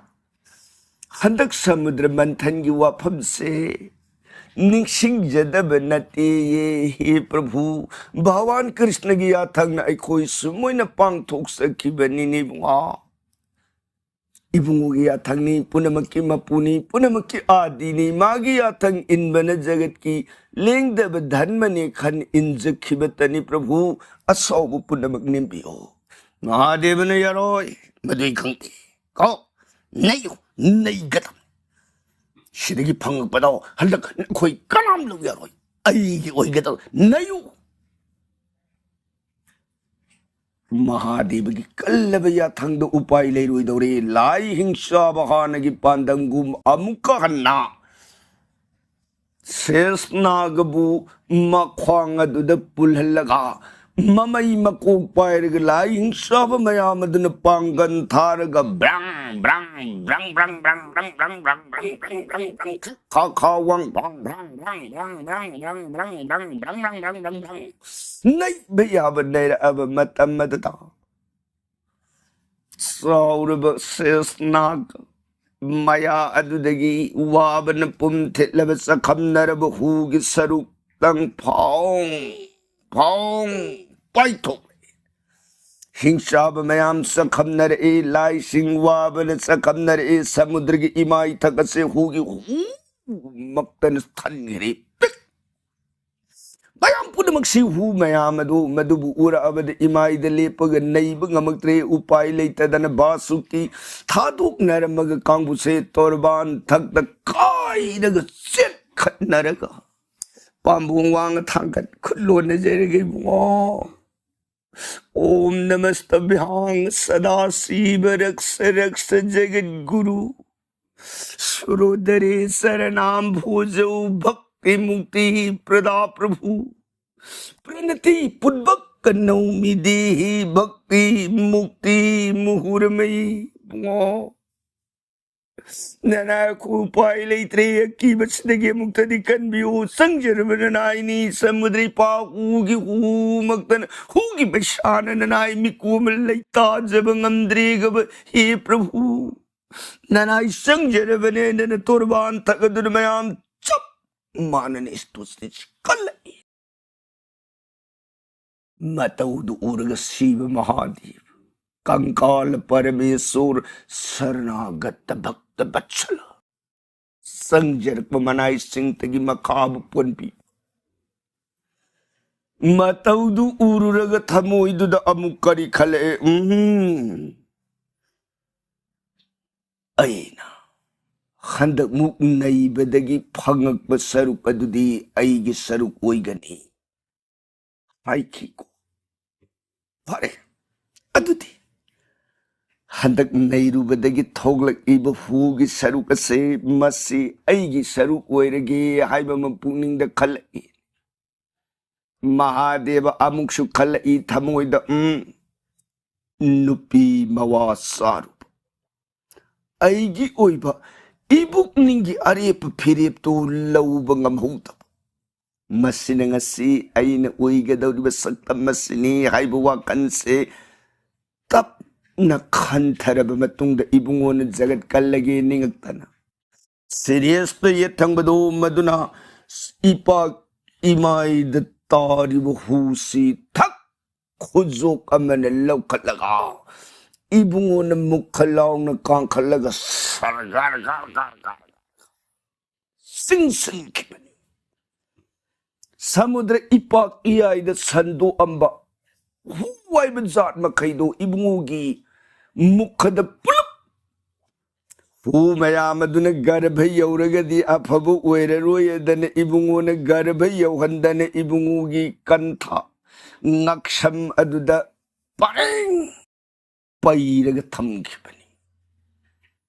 ꯍꯟꯗꯛ ꯁꯃꯨꯗ꯭ꯔ ꯃꯟꯊꯟꯒꯤ ꯋꯥꯐꯝꯁꯦ ꯅꯤꯡꯁꯤꯡꯖꯗꯕ ꯅꯠꯇꯦꯌꯦ꯫ ꯍꯦ ꯄ꯭ꯔꯚꯨ, ꯚꯒꯋꯥꯟ ꯀ꯭ꯔꯤꯁꯅꯒꯤ ꯌꯥꯊꯪꯅ ꯑꯩꯈꯣꯏ ꯁꯨꯃꯣꯏꯅ ꯄꯥꯡꯊꯣꯛꯆꯈꯤꯕꯅꯤꯅꯦ ꯏꯕꯨꯡꯉꯣ꯫ ꯏꯕꯨꯡꯉꯣꯒꯤ ꯌꯥꯊꯪꯅꯤ, ꯄꯨꯝꯅꯃꯛꯀꯤ ꯃꯄꯨꯅꯤ, ꯄꯨꯝꯅꯃꯛꯀꯤ ꯑꯥꯗꯤꯅꯤ꯫ ꯃꯥꯒꯤ ꯌꯥꯊꯪ ꯏꯟꯕꯅ ꯖꯒꯠꯀꯤ ꯂꯦꯡꯗꯕ ꯙꯔꯃꯅꯤ ꯈꯟ ꯏꯟꯖꯈꯤꯕꯇꯅꯤ꯫ ꯄ꯭ꯔꯚꯨ, ꯑꯁꯥꯎꯕ ꯄꯨꯝꯅꯃꯛ ꯅꯦꯝꯕꯤꯌꯣ꯫ ꯃꯍꯥꯗꯦꯕꯅ ꯌꯥꯔꯣꯏ, ꯃꯗꯨꯏ ꯈꯪꯗꯦ꯫ ꯀꯣ, ꯅꯩꯌꯨ, ꯅꯩꯒꯗꯕꯅꯤ꯫ ꯁꯤꯗꯒꯤ ꯐꯪꯉꯛꯄꯗꯣ ꯍꯟꯗꯛ ꯑꯩꯈꯣꯏ ꯀꯅꯥꯝ ꯂꯧ ꯌꯥꯔꯣꯏ, ꯑꯩꯒꯤ ꯑꯣꯏꯒꯗꯕ꯫ ꯅꯩꯌꯨ꯫ ꯃꯍꯥꯗꯦꯕꯒꯤ ꯀꯜꯂꯕ ꯌꯥꯊꯪꯗ ꯎꯄꯥꯏ ꯂꯩꯔꯣꯏꯗꯧꯔꯦ꯫ ꯂꯥꯏ ꯍꯤꯡꯆꯥꯕ ꯍꯥꯟꯅꯒꯤ ꯄꯥꯟꯗꯝꯒꯨꯝ ꯑꯃꯨꯛꯀ ꯍꯟꯅ ꯁꯦꯁꯅꯥꯒꯕꯨ ꯃꯈ꯭ꯋꯥꯡ ꯑꯗꯨꯗ ꯄꯨꯜꯍꯜꯂꯒ, ꯃꯃꯩ ꯃꯀꯣꯛ ꯄꯥꯏꯔꯒ ꯂꯥꯏ ꯍꯤꯡꯆꯥꯕ ꯃꯌꯥꯝ ꯑꯗꯨꯅ ꯄꯥꯡꯒꯟ ꯊꯥꯔꯒ ꯕ꯭ꯔꯪ ꯕ꯭ꯔꯪ ꯕ꯭ꯔꯪ ꯕ꯭ꯔꯪ ꯕ꯭ꯔꯪ ꯕ꯭ꯔꯪ ꯕ꯭ꯔꯪ ꯕ꯭ꯔꯪ ꯕ꯭ꯔꯪ ꯕ꯭ꯔꯪ ꯕ꯭ꯔꯪ ꯕ꯭ꯔꯪ ꯈꯥ ꯈꯥ ꯋꯥꯡ ꯕ꯭ꯔꯪ ꯕ꯭ꯔꯪ ꯕ꯭ꯔꯪ ꯕ꯭ꯔꯪ ꯕ꯭ꯔꯪ ꯕ꯭ꯔꯪ ꯕ꯭ꯔꯪ ꯕ꯭ꯔꯪ ꯕ꯭ꯔꯪ ꯕ꯭ꯔꯪ ꯕ꯭ꯔꯪ ꯕ꯭ꯔꯪ ꯅꯩꯕ ꯌꯥꯕ ꯅꯩꯔꯛꯑꯕ ꯃꯇꯝ ꯑꯗꯨꯗ ꯆꯥꯎꯔꯕ ꯁꯦꯁꯅꯥꯒ ꯃꯌꯥ ꯑꯗꯨꯗꯒꯤ ꯋꯥꯕꯅ ꯄꯨꯝ ꯊꯤꯠꯂꯕ ꯆꯈꯝꯅꯔꯕ ꯍꯨꯒꯤ ꯁꯔꯨꯛꯇꯪ ꯐꯥꯎ ꯐꯥꯎ ꯄꯥꯏꯊꯣꯛꯂꯦ꯫ ꯍꯤꯡꯆꯥꯕ ꯃꯌꯥꯝ ꯆꯈꯝꯅꯔꯛꯏ, ꯂꯥꯏꯁꯤꯡ ꯋꯥꯕꯅ ꯆꯈꯝꯅꯔꯛꯏ, ꯁꯃꯨꯗ꯭ꯔꯒꯤ ꯏꯃꯥꯏꯊꯛ ꯑꯁꯦ ꯍꯨꯒꯤ ꯍꯨꯃꯛꯇꯅ ꯊꯟꯈ꯭ꯔꯦ꯫ ꯄꯤꯛ! ꯃꯌꯥꯝ ꯄꯨꯝꯅꯃꯛꯁꯤ ꯍꯨ ꯃꯌꯥꯝ ꯑꯗꯨ ꯃꯗꯨꯕꯨ ꯎꯔꯛꯑꯕꯗ ꯏꯃꯥꯏꯗ ꯂꯦꯞꯄꯒ ꯅꯩꯕ ꯉꯝꯃꯛꯇ꯭ꯔꯦ꯫ ꯎꯄꯥꯏ ꯂꯩꯇꯗꯅ ꯕꯥꯁꯨꯀꯤ ꯊꯥꯗꯣꯛꯅꯔꯝꯃꯒ ꯀꯥꯡꯕꯨꯁꯦ ꯇꯣꯔꯕꯥꯟ ꯊꯛꯇ ꯀꯥꯏꯔꯒ ꯆꯦꯟꯈꯠꯅꯔꯒ ꯄꯥꯝꯕꯣꯝ ꯋꯥꯡꯅ ꯊꯥꯡꯒꯠ ꯈꯨꯠ ꯂꯣꯟꯅꯖꯔꯒꯦ ꯏꯕꯨꯡꯉꯣ꯫ ॐ नमस्तभ्यां सदाशिव रक्ष रक्ष जगद्गुरु। सुरोदरे शरणाम्भोजौ भक्तिमुक्तिप्रदा प्रभु। प्रणतिपूर्वक नौमि देहि भक्तिमुक्तिमुहुरमयि। ꯅꯅꯥꯏ ꯑꯩꯈꯣꯏ ꯎꯄꯥꯏ ꯂꯩꯇ꯭ꯔꯦ, ꯑꯀꯤꯕꯁꯤꯗꯒꯤ ꯑꯃꯨꯛꯇꯗꯤ ꯀꯟꯕꯤꯌꯨ꯫ ꯆꯪꯖꯔꯕ ꯅꯅꯥꯏꯅꯤ ꯁꯃꯨꯗ꯭ꯔ ꯏꯄꯥꯛ ꯍꯨꯒꯤ ꯍꯨꯃꯛꯇꯅ ꯍꯨꯒꯤ ꯃꯩꯁꯥꯅ ꯅꯅꯥꯏ ꯃꯤꯀꯨꯞ ꯑꯃ ꯂꯩꯇꯥꯖꯕ ꯉꯝꯗ꯭ꯔꯦꯒꯕ꯫ ꯍꯦ ꯄ꯭ꯔꯚꯨ, ꯅꯅꯥꯏ ꯆꯪꯖꯔꯕꯅꯦ, ꯅꯅ ꯇꯣꯔꯕꯥꯟ ꯊꯛ ꯑꯗꯨꯅ ꯃꯌꯥꯝ ꯆꯞ ꯃꯥꯟꯅꯅ ꯏꯁꯇꯨꯁꯇ ꯀꯜꯂꯛꯏ꯫ ꯃꯇꯧꯗꯨ ꯎꯔꯒ ꯁꯤꯕ ꯃꯍꯥꯗꯦꯕ, ꯀꯪꯀꯥꯂ ꯄꯔꯃꯦꯁꯣꯔ ꯁꯔꯅꯥꯒꯇ ꯚꯛꯇ ꯕꯠꯁꯂ, ꯆꯪꯖꯔꯛꯄ ꯃꯅꯥꯏꯁꯤꯡꯇꯒꯤ ꯃꯈꯥꯕꯨ ꯄꯣꯟꯕꯤ꯫ ꯃꯇꯧꯗꯨ ꯎꯔꯨꯔꯒ ꯊꯃꯣꯏꯗꯨꯗ ꯑꯃꯨꯛ ꯀꯔꯤ ꯈꯜꯂꯛꯑꯦ? ꯎꯝ, ꯑꯩꯅ ꯍꯟꯗꯛ ꯃꯨꯛ ꯅꯩꯕꯗꯒꯤ ꯐꯪꯉꯛꯄ ꯁꯔꯨꯛ ꯑꯗꯨꯗꯤ ꯑꯩꯒꯤ ꯁꯔꯨꯛ ꯑꯣꯏꯒꯅꯤ ꯍꯥꯏꯈꯤꯀꯣ꯫ ꯐꯔꯦ, ꯑꯗꯨꯗꯤ ꯍꯟꯗꯛ ꯅꯩꯔꯨꯕꯗꯒꯤ ꯊꯣꯛꯂꯛꯏꯕ ꯍꯨꯒꯤ ꯁꯔꯨꯛ ꯑꯁꯦ, ꯃꯁꯤ ꯑꯩꯒꯤ ꯁꯔꯨꯛ ꯑꯣꯏꯔꯒꯦ ꯍꯥꯏꯕ ꯑꯃ ꯄꯨꯛꯅꯤꯡꯗ ꯈꯜꯂꯛꯏ꯫ ꯃꯍꯥꯗꯦꯕ ꯑꯃꯨꯛꯁꯨ ꯈꯜꯂꯛꯏ ꯊꯃꯣꯏꯗ, ꯎꯝ, ꯅꯨꯄꯤ ꯃꯋꯥ ꯆꯥꯔꯨꯕ, ꯑꯩꯒꯤ ꯑꯣꯏꯕ ꯏꯕꯨꯛꯅꯤꯡꯒꯤ ꯑꯔꯦꯞꯄ ꯐꯤꯔꯦꯞꯇꯨ ꯂꯧꯕ ꯉꯝꯍꯧꯗꯕ, ꯃꯁꯤꯅ ꯉꯁꯤ ꯑꯩꯅ ꯑꯣꯏꯒꯗꯧꯔꯤꯕ ꯁꯛꯇꯝ ꯑꯁꯤꯅꯤ ꯍꯥꯏꯕ ꯋꯥꯈꯜꯁꯦ ꯇꯞꯅ ꯈꯟꯊꯔꯕ ꯃꯇꯨꯡꯗ ꯏꯕꯨꯡꯉꯣꯅ ꯖꯒꯠ ꯀꯜꯂꯒꯦ ꯅꯤꯡꯉꯛꯇꯅ ꯁꯤꯔꯦꯁꯇ ꯌꯦꯠ ꯊꯪꯕꯗꯣ, ꯃꯗꯨꯅ ꯏꯄꯥꯛ ꯏꯃꯥꯏꯗ ꯇꯥꯔꯤꯕ ꯍꯨꯁꯤ ꯊꯛ ꯈꯨꯖꯣꯛ ꯑꯃꯅ ꯂꯧꯈꯠꯂꯒ ꯏꯕꯨꯡꯉꯣꯅ ꯃꯨꯛꯈ ꯂꯥꯎꯅ ꯀꯥꯡꯈꯠꯂꯒ ꯁꯔꯒꯔ ꯒꯔ ꯒꯔ ꯒꯔ ꯆꯤꯡꯁꯤꯟꯈꯤꯕꯅꯤ꯫ ꯁꯃꯨꯗ꯭ꯔ ꯏꯄꯥꯛ ꯏꯌꯥꯏꯗ ꯁꯟꯗꯣꯛꯑꯝꯕ ꯍꯨ ꯍꯥꯏꯕ ꯖꯥꯠ ꯃꯈꯩꯗꯣ ꯏꯕꯨꯡꯉꯣꯒꯤ ꯃꯨꯛꯈꯗ ꯄꯨꯂꯞ ꯍꯨ ꯃꯌꯥꯝ ꯑꯗꯨꯅ ꯒꯔꯚ ꯌꯧꯔꯒꯗꯤ ꯑꯐꯕ ꯑꯣꯏꯔꯔꯣꯏ ꯑꯗꯅ ꯏꯕꯨꯡꯉꯣꯅ ꯒꯔꯚ ꯌꯧꯍꯟꯗꯅ ꯏꯕꯨꯡꯉꯣꯒꯤ ꯀꯟꯊ ꯉꯛꯁꯝ ꯑꯗꯨꯗ ꯄꯔꯦꯡ ꯄꯩꯔꯒ ꯊꯝꯈꯤꯕꯅꯤ꯫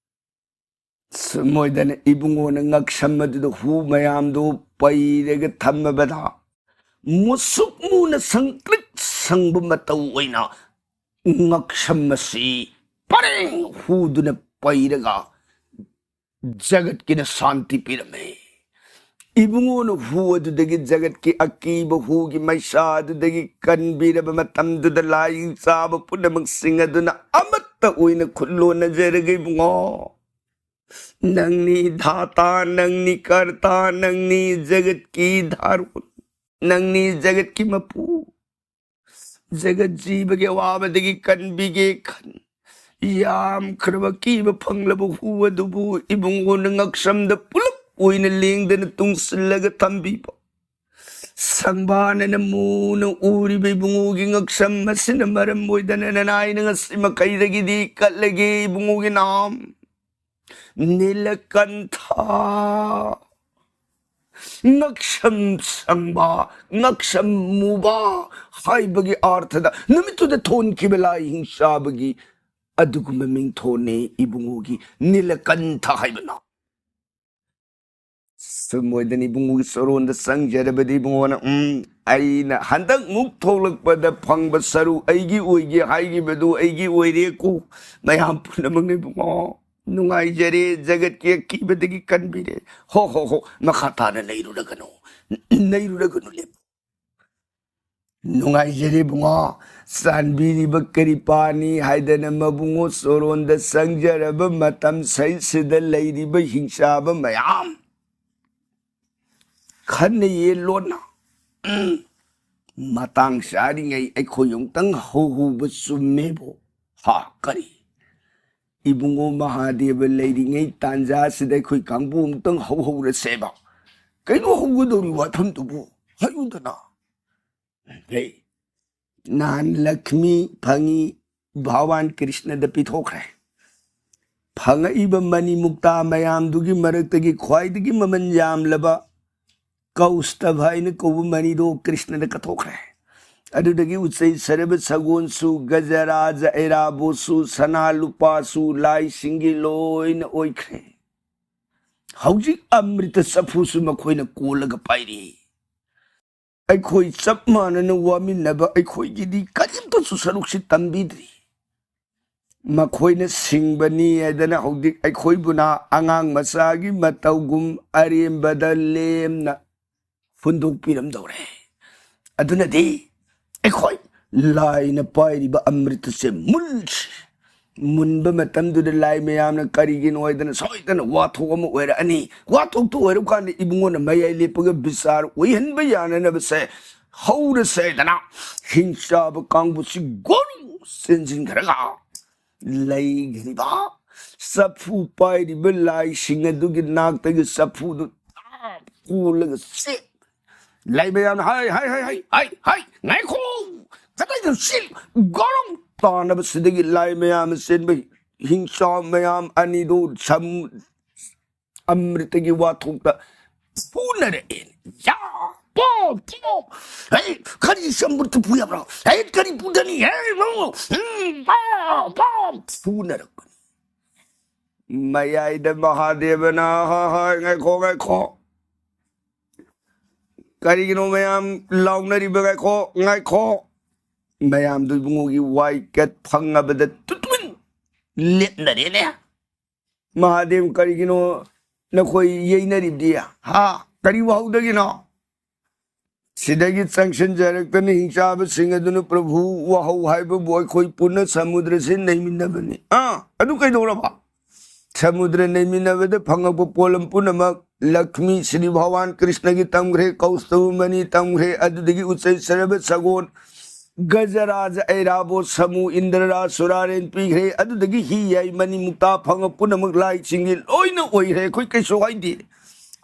ꯁꯨꯝ ꯑꯣꯏꯗꯅ ꯏꯕꯨꯡꯉꯣꯅ ꯉꯛꯁꯝ ꯑꯗꯨꯗ ꯍꯨ ꯃꯌꯥꯝꯗꯨ ꯄꯩꯔꯒ ꯊꯝꯃꯕꯗ, ꯃꯨꯁꯨꯛ ꯃꯨꯅ ꯁꯪꯇ꯭ꯔꯤꯛ ꯁꯪꯕ ꯃꯇꯧ ꯑꯣꯏꯅ ꯉꯛꯁꯝ ꯑꯁꯤ ꯄꯔꯦꯡ ꯍꯨꯗꯨꯅ ꯄꯩꯔꯒ ꯖꯒꯠꯀꯤꯅ ꯁꯥꯟꯇꯤ ꯄꯤꯔꯝꯃꯦ꯫ ꯏꯕꯨꯡꯉꯣꯅ ꯍꯨ ꯑꯗꯨꯗꯒꯤ, ꯖꯒꯠꯀꯤ ꯑꯀꯤꯕ ꯍꯨꯒꯤ ꯃꯩꯁꯥ ꯑꯗꯨꯗꯒꯤ ꯀꯟꯕꯤꯔꯕ ꯃꯇꯝꯗꯨꯗ, ꯂꯥꯏ ꯆꯥꯕ ꯄꯨꯝꯅꯃꯛꯁꯤꯡ ꯑꯗꯨꯅ ꯑꯃꯠꯇ ꯑꯣꯏꯅ ꯈꯨꯠ ꯂꯣꯟꯅꯖꯔꯒ, ꯏꯕꯨꯡꯉꯣ, ꯅꯪꯅꯤ ꯙꯥꯇꯥ, ꯅꯪꯅꯤ ꯀꯔꯇꯥ, ꯅꯪꯅꯤ ꯖꯒꯠꯀꯤ ꯙꯥꯔꯣꯟ, ꯅꯪꯅꯤ ꯖꯒꯠꯀꯤ ꯃꯄꯨ꯫ ꯖꯒꯠ ꯖꯤꯕꯒꯤ ꯑꯋꯥꯕꯗꯒꯤ ꯀꯟꯕꯤꯒꯦ ꯈꯟ ꯌꯥꯝꯈ꯭ꯔꯕ ꯑꯀꯤꯕ ꯐꯪꯂꯕ ꯍꯨ ꯑꯗꯨꯕꯨ ꯏꯕꯨꯡꯉꯣꯅ ꯉꯛꯁꯝꯗ ꯄꯨꯂꯞ ꯑꯣꯏꯅ ꯂꯦꯡꯗꯅ ꯇꯨꯡꯁꯤꯜꯂꯒ ꯊꯝꯕꯤꯕ꯫ ꯁꯪꯕꯥꯅꯅ ꯃꯨꯅ ꯎꯔꯤꯕ ꯏꯕꯨꯡꯉꯣꯒꯤ ꯉꯛꯁꯝ ꯑꯁꯤꯅ ꯃꯔꯝ ꯑꯣꯏꯗꯅ ꯅꯅꯥꯏꯅ ꯉꯁꯤ ꯃꯈꯩꯗꯒꯤꯗꯤ ꯀꯠꯂꯒꯦ ꯏꯕꯨꯡꯉꯣꯒꯤ ꯅꯥꯝ꯫ ꯅꯤꯂꯀꯟꯊ꯫ ꯉꯛꯁꯝ ꯁꯪꯕ, ꯉꯛꯁꯝ ꯃꯨꯕ ꯍꯥꯏꯕꯒꯤ ꯑꯥꯔꯊꯗ ꯅꯨꯃꯤꯠꯇꯨꯗ ꯊꯣꯟꯈꯤꯕ ꯂꯥꯏ ꯍꯤꯡꯆꯥꯕꯒꯤ ꯑꯗꯨꯒꯨꯝꯕ ꯃꯤꯡꯊꯣꯟꯅꯤ ꯏꯕꯨꯡꯉꯣꯒꯤ ꯅꯤꯂꯀꯟꯊ ꯍꯥꯏꯕꯅ꯫ ꯁꯨꯝ ꯑꯣꯏꯗꯅ ꯏꯕꯨꯡꯉꯣꯒꯤ ꯁꯣꯔꯣꯟꯗ ꯆꯪꯖꯔꯕꯗꯤ ꯏꯕꯨꯡꯉꯣꯅ, "ꯎꯝ, ꯑꯩꯅ ꯍꯟꯗꯛꯃꯨꯛ ꯊꯣꯛꯂꯛꯄꯗ ꯐꯪꯕ ꯁꯔꯨ ꯑꯩꯒꯤ ꯑꯣꯏꯒꯦ ꯍꯥꯏꯈꯤꯕꯗꯨ ꯑꯩꯒꯤ ꯑꯣꯏꯔꯦꯀꯣ꯫ ꯃꯌꯥꯝ ꯄꯨꯝꯅꯃꯛꯅ ꯏꯕꯨꯡꯉꯣ ꯅꯨꯡꯉꯥꯏꯖꯔꯦ, ꯖꯒꯠꯀꯤ ꯑꯀꯤꯕꯗꯒꯤ ꯀꯟꯕꯤꯔꯦ꯫ ꯍꯣ, ꯍꯣ, ꯍꯣ, ꯃꯈꯥ ꯇꯥꯅ ꯅꯩꯔꯨꯔꯒꯅꯨ, ꯅꯩꯔꯨꯔꯒꯅꯨ, ꯂꯦꯞꯄꯨ꯫ ꯅꯨꯡꯉꯥꯏꯖꯔꯦ ꯏꯕꯨꯡꯉꯣ, ꯆꯥꯟꯕꯤꯔꯤꯕ ꯀꯔꯤꯄꯥꯅꯤ" ꯍꯥꯏꯗꯅ ꯃꯕꯨꯡꯉꯣ ꯁꯣꯔꯣꯟꯗ ꯆꯪꯖꯔꯕ ꯃꯇꯝ ꯁꯩꯁꯤꯗ ꯂꯩꯔꯤꯕ ꯍꯤꯡꯆꯥꯕ ꯃꯌꯥꯝ ꯈꯟꯅ ꯌꯦ ꯂꯣꯟꯅ, "ꯎꯝ, ꯃꯇꯥꯡ ꯆꯥꯔꯤꯉꯩ ꯑꯩꯈꯣꯏ ꯑꯃꯨꯛꯇꯪ ꯍꯧꯍꯧꯕ ꯆꯨꯝꯃꯦꯕꯣ꯫ ꯍꯥ, ꯀꯔꯤ? ꯏꯕꯨꯡꯉꯣ ꯃꯍꯥꯗꯦꯕ ꯂꯩꯔꯤꯉꯩ ꯇꯥꯟꯖꯥꯁꯤꯗ ꯑꯩꯈꯣꯏ ꯀꯥꯡꯕꯨ ꯑꯃꯨꯛꯇꯪ ꯍꯧꯍꯧꯔꯁꯦꯕ꯫ ꯀꯩꯅꯣ ꯍꯧꯒꯗꯧꯔꯤ ꯋꯥꯐꯝꯗꯨꯕꯨ? ꯍꯥꯏꯌꯨꯗꯅ꯫" ꯍꯦ, ꯅꯍꯥꯟ ꯂꯛꯁꯃꯤ ꯐꯪꯉꯤ, ꯚꯒꯋꯥꯟ ꯀ꯭ꯔꯤꯁꯅꯗ ꯄꯤꯊꯣꯛꯈ꯭ꯔꯦ꯫ ꯐꯪꯉꯛꯏꯕ ꯃꯅꯤ ꯃꯨꯛꯇꯥ ꯃꯌꯥꯝꯗꯨꯒꯤ ꯃꯔꯛꯇꯒꯤ ꯈ꯭ꯋꯥꯏꯗꯒꯤ ꯃꯃꯜ ꯌꯥꯝꯂꯕ ꯀꯧꯁꯇꯚ ꯍꯥꯏꯅ ꯀꯧꯕ ꯃꯅꯤꯗꯣ ꯀ꯭ꯔꯤꯁꯅꯗ ꯀꯠꯊꯣꯛꯈ꯭ꯔꯦ꯫ ꯑꯗꯨꯗꯒꯤ ꯎꯆꯩ ꯁꯔꯕ ꯁꯒꯣꯜꯁꯨ, ꯒꯖꯔꯥꯖ ꯑꯩꯔꯥꯕꯣꯠꯁꯨ, ꯁꯅꯥ ꯂꯨꯄꯥꯁꯨ, ꯂꯥꯏꯁꯤꯡꯒꯤ ꯂꯣꯏꯅ ꯑꯣꯏꯈ꯭ꯔꯦ꯫ ꯍꯧꯖꯤꯛ ꯑꯃ꯭ꯔꯤꯇ ꯆꯐꯨꯁꯨ ꯃꯈꯣꯏꯅ ꯀꯣꯜꯂꯒ ꯄꯥꯏꯔꯤ꯫ ꯑꯩꯈꯣꯏ ꯆꯞ ꯃꯥꯟꯅꯅ ꯋꯥꯃꯤꯟꯅꯕ ꯑꯩꯈꯣꯏꯒꯤꯗꯤ ꯀꯔꯤꯝꯇꯁꯨ ꯁꯔꯨꯛꯁꯤ ꯇꯝꯕꯤꯗ꯭ꯔꯤ꯫ ꯃꯈꯣꯏꯅ ꯁꯤꯡꯕꯅꯤ ꯍꯥꯏꯗꯅ ꯍꯧꯖꯤꯛ ꯑꯩꯈꯣꯏꯕꯨꯅ ꯑꯉꯥꯡ ꯃꯆꯥꯒꯤ ꯃꯇꯧꯒꯨꯝ ꯑꯔꯦꯝꯕꯗ ꯂꯦꯝꯅ ꯍꯨꯟꯗꯣꯛꯄꯤꯔꯝꯗꯧꯔꯦ꯫ ꯑꯗꯨꯅꯗꯤ ꯑꯩꯈꯣꯏ ꯂꯥꯏꯅ ꯄꯥꯏꯔꯤꯕ ꯑꯃ꯭ꯔꯤꯇꯁꯦ ꯃꯨꯜꯁꯤ꯫ ꯃꯨꯟꯕ ꯃꯇꯝꯗꯨꯗ ꯂꯥꯏ ꯃꯌꯥꯝꯅ ꯀꯔꯤꯒꯤꯅꯣ ꯍꯥꯏꯗꯅ ꯁꯣꯏꯗꯅ ꯋꯥꯊꯣꯛ ꯑꯃ ꯑꯣꯏꯔꯛꯑꯅꯤ꯫ ꯋꯥꯊꯣꯛꯇꯨ ꯑꯣꯏꯔꯀꯥꯟꯗ ꯏꯕꯨꯡꯉꯣꯅ ꯃꯌꯥꯏ ꯂꯦꯞꯄꯒ ꯕꯤꯆꯥꯔ ꯑꯣꯏꯍꯟꯕ ꯌꯥꯅꯅꯕꯁꯦ ꯍꯧꯔꯁꯦ ꯍꯥꯏꯗꯅ ꯍꯤꯡꯆꯥꯕ ꯀꯥꯡꯕꯨꯁꯤ ꯒꯣꯔꯨ ꯆꯦꯟꯁꯤꯟꯈ꯭ꯔꯒ ꯂꯩꯈ꯭ꯔꯤꯕ ꯆꯐꯨ ꯄꯥꯏꯔꯤꯕ ꯂꯥꯏꯁꯤꯡ ꯑꯗꯨꯒꯤ ꯅꯥꯛꯇꯒꯤ ꯆꯐꯨꯗꯨ ꯇꯥꯞ ꯀꯣꯜꯂꯒ ꯆꯦꯟ꯫ ꯂꯥꯏ ꯃꯌꯥꯝꯅ, "ꯍꯥꯏ, ꯍꯥꯏ, ꯍꯥꯏ, ꯍꯥꯏ, ꯍꯥꯏ, ꯍꯥꯏ, ꯉꯥꯏꯈꯣ, ꯀꯗꯥꯏꯗ ꯆꯦꯜ?" ꯒꯣꯔꯣꯡ ꯇꯥꯅꯕꯁꯤꯗꯒꯤ ꯂꯥꯏ ꯃꯌꯥꯝꯅ ꯆꯦꯟꯕ ꯍꯤꯡꯆꯥ ꯃꯌꯥꯝ ꯑꯅꯤꯗꯨ ꯁꯝ-, ꯑꯃ꯭ꯔꯤꯇꯒꯤ ꯋꯥꯊꯣꯛꯇ ꯐꯨꯅꯔꯛꯑꯦ꯫ ꯌꯥ! ꯄꯣ! ꯄꯣ! ꯍꯦ! ꯀꯔꯤ ꯆꯝꯐꯨꯠꯇ ꯄꯨ ꯌꯥꯕ꯭ꯔꯣ? ꯍꯦ! ꯀꯔꯤ ꯄꯨꯗꯅꯤ? ꯍꯦ! ꯃꯣ! ꯎꯝ! ꯄꯣ! ꯄꯣ! ꯐꯨꯅꯔꯛꯄꯅꯤ꯫ ꯃꯌꯥꯏꯗ ꯃꯍꯥꯗꯦꯕꯅ, "ꯍꯥ, ꯍꯥ, ꯉꯥꯏꯈꯣ, ꯉꯥꯏꯈꯣ꯫ ꯀꯔꯤꯒꯤꯅꯣ ꯃꯌꯥꯝ ꯂꯥꯎꯅꯔꯤꯕ? ꯉꯥꯏꯈꯣ, ꯉꯥꯏꯈꯣ꯫" ꯃꯌꯥꯝꯗꯨ ꯏꯕꯨꯡꯉꯣꯒꯤ ꯋꯥꯏ ꯀꯠ ꯐꯪꯉꯕꯗ ꯇꯨ-, ꯇꯨꯃꯤꯟ ꯂꯦꯞꯅꯔꯦꯅꯦ꯫ "ꯃꯍꯥꯗꯦꯕ, ꯀꯔꯤꯒꯤꯅꯣ ꯅꯈꯣꯏ ꯌꯩꯅꯔꯤꯕꯗꯤ? ꯍꯥ? ꯀꯔꯤ ꯋꯥꯍꯧꯗꯒꯤꯅꯣ?" ꯁꯤꯗꯒꯤ ꯆꯪꯁꯤꯟꯖꯔꯛꯇꯅ ꯍꯤꯡꯆꯥꯕꯁꯤꯡ ꯑꯗꯨꯅ, "ꯄ꯭ꯔꯚꯨ, ꯋꯥꯍꯧ ꯍꯥꯏꯕꯕꯨ ꯑꯩꯈꯣꯏ ꯄꯨꯟꯅ ꯁꯃꯨꯗ꯭ꯔꯁꯤ ꯅꯩꯃꯤꯟꯅꯕꯅꯤ꯫" "ꯑꯥ, ꯑꯗꯨ ꯀꯩꯗꯧꯔꯕ?" "ꯁꯃꯨꯗ꯭ꯔ ꯅꯩꯃꯤꯟꯅꯕꯗ ꯐꯪꯉꯛꯄ ꯄꯣꯠꯂꯝ ꯄꯨꯝꯅꯃꯛ ꯂꯛ꯭ꯃꯤ ꯁ꯭ꯔꯤ ꯚꯒꯋꯥꯟ ꯀ꯭ꯔꯤꯁꯅꯒꯤ ꯇꯝꯈ꯭ꯔꯦ, ꯀꯧꯁꯇꯕ ꯃꯅꯤ ꯇꯝꯈ꯭ꯔꯦ, ꯑꯗꯨꯗꯒꯤ ꯎꯆꯩ ꯁꯔꯕ ꯁꯒꯣꯜ, ꯒꯖꯔꯥꯖ ꯑꯩꯔꯥꯕꯣꯠ, ꯁꯃꯨ ꯏꯟꯗ꯭ꯔꯔꯥꯖ ꯁꯨꯔꯥꯔꯦꯟ ꯄꯤꯈ꯭ꯔꯦ, ꯑꯗꯨꯗꯒꯤ ꯍꯤ ꯌꯥꯏ ꯃꯅꯤ ꯃꯨꯛꯇꯥ ꯐꯪꯉꯛ ꯄꯨꯝꯅꯃꯛ ꯂꯥꯏꯁꯤꯡꯒꯤ ꯂꯣꯏꯅ ꯑꯣꯏꯈ꯭ꯔꯦ, ꯑꯩꯈꯣꯏ ꯀꯩꯁꯨ ꯍꯥꯏꯗꯦ꯫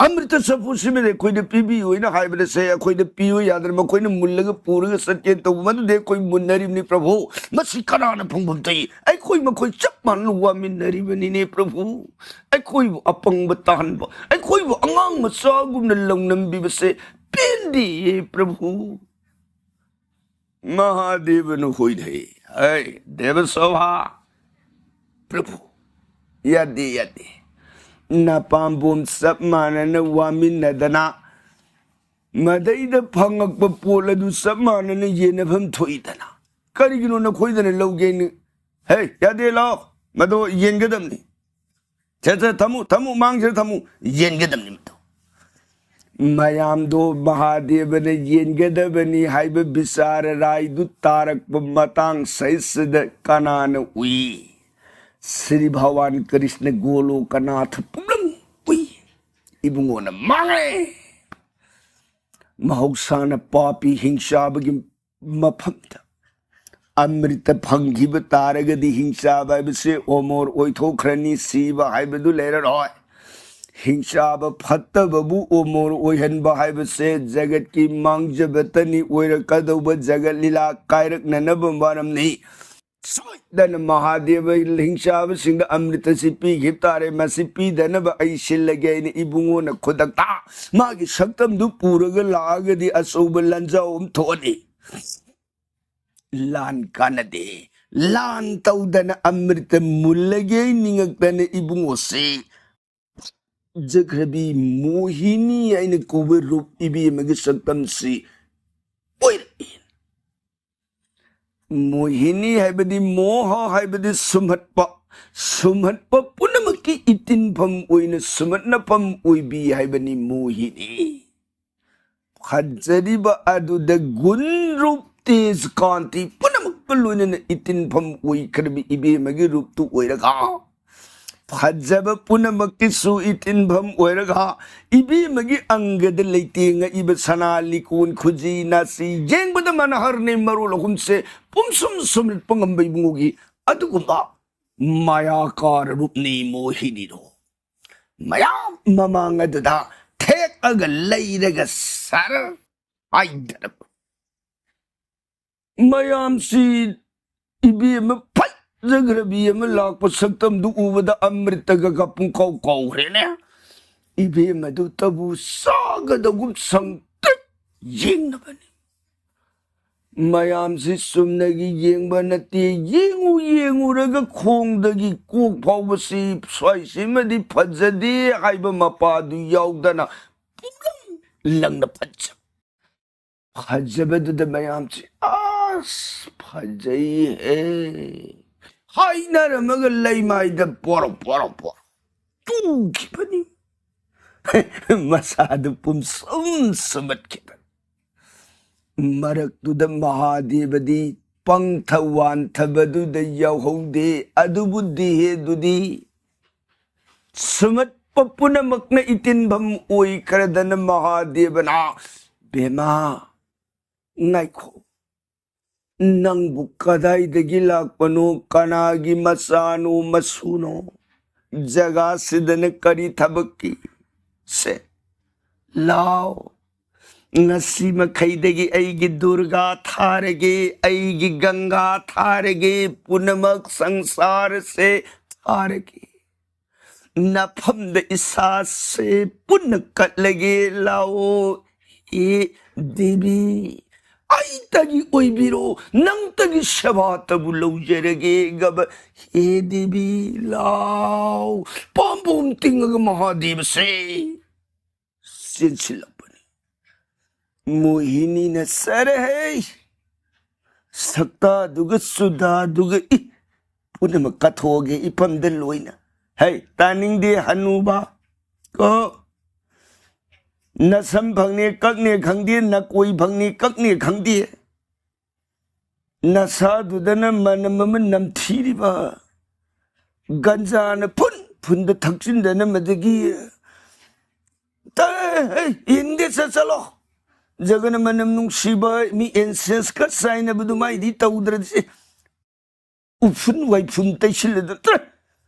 ꯑꯃ꯭ꯔꯤꯇ ꯆꯐꯨꯁꯤꯃꯗꯤ ꯑꯩꯈꯣꯏꯗ ꯄꯤꯕꯤꯌꯨ" ꯍꯥꯏꯅ ꯍꯥꯏꯕꯗ ꯁꯦ ꯑꯩꯈꯣꯏꯗ ꯄꯤꯌꯨ ꯌꯥꯗꯅ ꯃꯈꯣꯏꯅ ꯃꯨꯜꯂꯒ ꯄꯨꯔꯒ ꯆꯠꯀꯦꯅ ꯇꯧꯕ, ꯃꯗꯨꯗꯤ ꯑꯩꯈꯣꯏ ꯃꯨꯟꯅꯔꯤꯕꯅꯤ ꯄ꯭ꯔꯚꯨ꯫ ꯃꯁꯤ ꯀꯅꯥꯅ ꯐꯪꯐꯝ ꯊꯣꯛꯏ? ꯑꯩꯈꯣꯏ ꯃꯈꯣꯏ ꯆꯞ ꯃꯥꯟꯅꯅ ꯋꯥꯃꯤꯟꯅꯔꯤꯕꯅꯤꯅꯦ ꯄ꯭ꯔꯚꯨ꯫ ꯑꯩꯈꯣꯏꯕꯨ ꯑꯄꯪꯕ ꯇꯥꯍꯟꯕ, ꯑꯩꯈꯣꯏꯕꯨ ꯑꯉꯥꯡ ꯃꯆꯥꯒꯨꯝꯅ ꯂꯧꯅꯝꯕꯤꯕꯁꯦ ꯄꯦꯟꯗꯦꯌꯦ ꯄ꯭ꯔꯚꯨ꯫ ꯃꯍꯥꯗꯦꯕꯅ ꯍꯣꯏꯊꯩ꯫ "ꯍꯩ, ꯗꯦꯕꯁꯣꯚꯥ, ꯄ꯭ꯔꯚꯨ, ꯌꯥꯗꯦ, ꯌꯥꯗꯦ꯫ ꯅꯄꯥꯝꯕꯣꯝ ꯆꯞ ꯃꯥꯟꯅꯅ ꯋꯥꯃꯤꯟꯅꯗꯅ, ꯃꯗꯩꯗ ꯐꯪꯉꯛꯄ ꯄꯣꯠ ꯑꯗꯨ ꯆꯞ ꯃꯥꯟꯅꯅ ꯌꯦꯟꯅꯐꯝ ꯊꯣꯛꯏꯗꯅ꯫ ꯀꯔꯤꯒꯤꯅꯣ ꯅꯈꯣꯏꯗꯅ ꯂꯧꯒꯦꯅ? ꯍꯦ, ꯌꯥꯗꯦ, ꯂꯥꯛꯑꯣ꯫ ꯃꯗꯣ ꯌꯦꯟꯒꯗꯕꯅꯤ꯫ ꯁꯦ, ꯁꯦ, ꯊꯝꯃꯨ, ꯊꯝꯃꯨ, ꯃꯥꯡꯁꯤꯗ ꯊꯝꯃꯨ꯫ ꯌꯦꯟꯒꯗꯕꯅꯤ ꯃꯗꯣ"꯫ ꯃꯌꯥꯝꯗꯣ ꯃꯍꯥꯗꯦꯕꯅ ꯌꯦꯟꯒꯗꯕꯅꯤ ꯍꯥꯏꯕ ꯕꯤꯆꯥꯔ ꯔꯥꯏꯗꯨ ꯇꯥꯔꯛꯄ ꯃꯇꯥꯡ ꯁꯩꯁꯤꯗ ꯀꯅꯥꯅ ꯎꯏ? ꯁ꯭ꯔꯤ ꯚꯒꯋꯥꯟ ꯀ꯭ꯔꯤꯁꯅ ꯒꯣꯂꯣꯀꯅꯥꯊ ꯄꯨꯝꯂꯪ ꯎꯏ꯫ ꯏꯕꯨꯡꯉꯣꯅ ꯃꯥꯡꯉꯦ꯫ ꯃꯍꯧꯁꯥꯅ ꯄꯥꯄꯤ ꯍꯤꯡꯆꯥꯕꯒꯤ ꯃꯐꯝꯗ ꯑꯃ꯭ꯔꯤꯇ ꯐꯪꯈꯤꯕ ꯇꯥꯔꯒꯗꯤ ꯍꯤꯡꯆꯥꯕ ꯍꯥꯏꯕꯁꯦ ꯑꯣꯃꯣꯔ ꯑꯣꯏꯊꯣꯛꯈ꯭ꯔꯅꯤ, ꯁꯤꯕ ꯍꯥꯏꯕꯗꯨ ꯂꯩꯔꯔꯣꯏ꯫ ꯍꯤꯡꯆꯥꯕ ꯐꯠꯇꯕꯕꯨ ꯑꯣꯃꯣꯔ ꯑꯣꯏꯍꯟꯕ ꯍꯥꯏꯕꯁꯦ ꯖꯒꯠꯀꯤ ꯃꯥꯡꯖꯕꯇꯅꯤ꯫ ꯑꯣꯏꯔꯛꯀꯗꯧꯕ ꯖꯒꯠ ꯂꯤꯂꯥ ꯀꯥꯏꯔꯛꯅꯅꯕ ꯃꯔꯝꯅꯤ꯫ ꯁꯣꯏꯗꯅ ꯃꯍꯥꯗꯦꯕ ꯍꯤꯡꯆꯥꯕꯁꯤꯡꯗ ꯑꯃ꯭ꯔꯤꯇꯁꯤ ꯄꯤꯈꯤꯕ ꯇꯥꯔꯦ꯫ ꯃꯁꯤ ꯄꯤꯗꯅꯕ ꯑꯩ ꯁꯤꯜꯂꯒꯦ ꯍꯥꯏꯅ ꯏꯕꯨꯡꯉꯣꯅ ꯈꯨꯗꯛꯇ ꯃꯥꯒꯤ ꯁꯛꯇꯝꯗꯨ ꯄꯨꯔꯒ ꯂꯥꯛꯑꯒꯗꯤ ꯑꯆꯧꯕ ꯂꯥꯟꯖꯥꯎ ꯑꯃ ꯊꯣꯛꯑꯅꯤ꯫ ꯂꯥꯟ ꯀꯥꯟꯅꯗꯦ꯫ ꯂꯥꯟ ꯇꯧꯗꯅ ꯑꯃ꯭ꯔꯤꯇ ꯃꯨꯜꯂꯒꯦ ꯅꯤꯡꯉꯛꯇꯅ ꯏꯕꯨꯡꯉꯣꯁꯤ ꯖꯒ꯭ꯔꯕꯤ ꯃꯣꯍꯤꯅꯤ ꯍꯥꯏꯅ ꯀꯧꯕ ꯔꯨꯞ ꯏꯕꯦꯝꯃꯒꯤ ꯁꯛꯇꯝꯁꯤ ꯑꯣꯏꯔꯛꯏ꯫ ꯃꯣꯍꯤꯅꯤ ꯍꯥꯏꯕꯗꯤ, ꯃꯣꯍ ꯍꯥꯏꯕꯗꯤ ꯁꯨꯝꯍꯠꯄ, ꯁꯨꯝꯍꯠꯄ ꯄꯨꯝꯅꯃꯛꯀꯤ ꯏꯇꯤꯟꯐꯝ ꯑꯣꯏꯅ ꯁꯨꯝꯍꯠꯅꯐꯝ ꯑꯣꯏꯕꯤ ꯍꯥꯏꯕꯅꯤ ꯃꯣꯍꯤꯅꯤ꯫ ꯐꯖꯔꯤꯕ ꯑꯗꯨꯗ ꯒꯨꯟ, ꯔꯨꯞ, ꯇꯦꯖ, ꯀꯥꯟꯇꯤ ꯄꯨꯝꯅꯃꯛꯀ ꯂꯣꯏꯅꯅ ꯏꯇꯤꯟꯐꯝ ꯑꯣꯏꯈ꯭ꯔꯕꯤ ꯏꯕꯦꯝꯃꯒꯤ ꯔꯨꯞꯇꯨ ꯑꯣꯏꯔꯒ, ꯐꯖꯕ ꯄꯨꯝꯅꯃꯛꯀꯤꯁꯨ ꯏꯇꯤꯟꯐꯝ ꯑꯣꯏꯔꯒ, ꯏꯕꯦꯝꯃꯒꯤ ꯑꯪꯒꯗ ꯂꯩꯇꯦꯡꯉꯛꯏꯕ ꯁꯅꯥ ꯂꯤꯀꯣꯟ, ꯈꯨꯖꯤ ꯅꯥꯁꯤ ꯌꯦꯡꯕꯗ ꯃꯅꯍꯔꯅꯤ ꯃꯔꯣꯜ ꯑꯍꯨꯝꯁꯦ ꯄꯨꯝꯁꯨꯝ ꯁꯨꯝꯂꯠꯄ ꯉꯝꯕ ꯏꯕꯨꯡꯉꯣꯒꯤ ꯑꯗꯨꯒꯨꯝꯕ ꯃꯌꯥꯀꯥꯔ ꯔꯨꯞꯅꯤ ꯃꯣꯍꯤꯅꯤꯗꯣ꯫ ꯃꯌꯥꯝ ꯃꯃꯥꯡ ꯑꯗꯨꯗ ꯊꯦꯛꯑꯒ ꯂꯩꯔꯒ ꯁꯔ ꯍꯥꯏꯗꯅ ꯃꯌꯥꯝꯁꯤ ꯏꯕꯦꯝꯃ ꯐꯖꯈ꯭ꯔꯕꯤ ꯑꯃ ꯂꯥꯛꯄ ꯁꯛꯇꯝꯗꯨ ꯎꯕꯗ ꯑꯃ꯭ꯔꯤꯇꯒ ꯄꯨꯡꯀꯥꯎ ꯀꯥꯎꯈ꯭ꯔꯦꯅꯦ꯫ ꯏꯕꯦꯝꯃꯗꯨ ꯇꯕꯨ ꯆꯥꯒꯗꯧꯒꯨꯝ ꯁꯪꯇ꯭ꯔꯤꯛ ꯌꯦꯡꯅꯕꯅꯤ꯫ ꯃꯌꯥꯝꯁꯤ ꯆꯨꯝꯅꯒꯤ ꯌꯦꯡꯕ ꯅꯠꯇꯦ, ꯌꯦꯡꯉꯨ ꯌꯦꯡꯉꯨꯔꯒ ꯈꯣꯡꯗꯒꯤ ꯀꯣꯛ ꯐꯥꯎꯕꯁꯤ ꯁ꯭ꯋꯥꯏꯁꯤꯃꯗꯤ ꯐꯖꯗꯦ ꯍꯥꯏꯕ ꯃꯄꯥꯗꯨ ꯌꯥꯎꯗꯅ ꯄꯨꯝꯂꯪ ꯂꯪꯅ ꯐꯖꯕ꯫ ꯐꯖꯕꯗꯨꯗ ꯃꯌꯥꯝꯁꯤ "ꯑꯁ ꯐꯖꯩꯍꯦ" ꯍꯥꯏꯅꯔꯝꯃꯒ ꯂꯩꯃꯥꯏꯗ ꯄꯣꯔꯣ ꯄꯣꯔꯣ ꯄꯣꯔꯣ ꯇꯨꯈꯤꯕꯅꯤ꯫ ꯃꯁꯥꯗꯨ ꯄꯨꯝꯁꯨꯝ ꯁꯨꯝꯃꯠꯈꯤꯕꯅꯤ꯫ ꯃꯔꯛꯇꯨꯗ ꯃꯍꯥꯗꯦꯕꯗꯤ ꯄꯪꯊ ꯋꯥꯟꯊꯕꯗꯨꯗ ꯌꯥꯎꯍꯧꯗꯦ꯫ ꯑꯗꯨꯕꯨ ꯗꯤꯍꯦꯗꯨꯗꯤ ꯁꯨꯝꯃꯠꯄ ꯄꯨꯝꯅꯃꯛꯅ ꯏꯇꯤꯟꯐꯝ ꯑꯣꯏꯈ꯭ꯔꯗꯅ ꯃꯍꯥꯗꯦꯕꯅ "ꯕꯦꯃꯥ, ꯉꯥꯏꯈꯣ, ꯅꯪꯕꯨ ꯀꯗꯥꯏꯗꯒꯤ ꯂꯥꯛꯄꯅꯣ, ꯀꯅꯥꯒꯤ ꯃꯆꯥꯅꯣ ꯃꯁꯨꯅꯣ, ꯖꯒꯥꯁꯤꯗꯅ ꯀꯔꯤ ꯊꯕꯛꯀꯤ? ꯁꯦ, ꯂꯥꯎ, ꯉꯁꯤ ꯃꯈꯩꯗꯒꯤ ꯑꯩꯒꯤ ꯗꯨꯔꯒꯥ ꯊꯥꯔꯒꯦ, ꯑꯩꯒꯤ ꯒꯪꯒꯥ ꯊꯥꯔꯒꯦ, ꯄꯨꯝꯅꯃꯛ ꯁꯪꯁꯥꯔꯁꯦ ꯊꯥꯔꯒꯦ꯫ ꯅꯐꯝꯗ ꯏꯁꯥꯁꯦ ꯄꯨꯟꯅ ꯀꯠꯂꯒꯦ ꯂꯥꯛꯑꯣ꯫ ꯍꯦ ꯗꯦꯕꯤ, ꯑꯩꯇꯒꯤ ꯑꯣꯏꯕꯤꯔꯣ, ꯅꯪꯇꯒꯤ ꯁꯦꯕꯥꯇꯕꯨ ꯂꯧꯖꯔꯒꯦ ꯒꯕ꯫ ꯍꯦ ꯗꯦꯕꯤ, ꯂꯥꯎ꯫ ꯄꯥꯝꯕꯣꯝ ꯇꯤꯡꯉꯒ ꯃꯍꯥꯗꯦꯕꯁꯦ ꯆꯦꯟꯁꯤꯜꯂꯛꯄꯅꯤ꯫ ꯃꯣꯍꯤꯅꯤꯅ "ꯆꯔꯦꯍꯦ, ꯁꯛꯇꯥꯗꯨꯒ ꯆꯨꯗꯥꯗꯨꯒ, ꯏ, ꯄꯨꯝꯅꯃꯛ ꯀꯠꯊꯣꯛꯑꯒꯦ ꯏꯐꯝꯗ ꯂꯣꯏꯅ꯫ ꯍꯩ, ꯇꯥꯅꯤꯡꯗꯦ ꯍꯅꯨꯕ꯫ ꯀꯣ, ꯅꯁꯝ ꯐꯪꯅꯦ ꯀꯛꯅꯦ ꯈꯪꯗꯦ, ꯅꯀꯣꯏ ꯐꯪꯅꯦ ꯀꯛꯅꯦ ꯈꯪꯗꯦ, ꯅꯁꯥꯗꯨꯗꯅ ꯃꯅꯝ ꯑꯃ ꯅꯝꯊꯤꯔꯤꯕ, ꯒꯟꯖꯥꯅ ꯐꯨꯟ ꯐꯨꯟꯗ ꯊꯛꯆꯤꯟꯗꯅ, ꯃꯗꯒꯤ ꯇ-, ꯍꯩ, ꯌꯦꯡꯅꯤꯡꯗꯦ, ꯆꯠ-, ꯆꯠꯂꯣ꯫ ꯖꯒꯅ ꯃꯅꯝ ꯅꯨꯡꯁꯤꯕ ꯃꯤ ꯏꯟꯁꯦꯟꯁ ꯈꯔ ꯆꯥꯏꯅꯕꯗꯨ ꯃꯥꯏꯗꯤ ꯇꯧꯗ꯭ꯔꯗꯤ, ꯎꯐꯨꯟ ꯋꯥꯏꯐꯨꯟ ꯇꯩꯁꯤꯜꯂꯗ ꯇ-,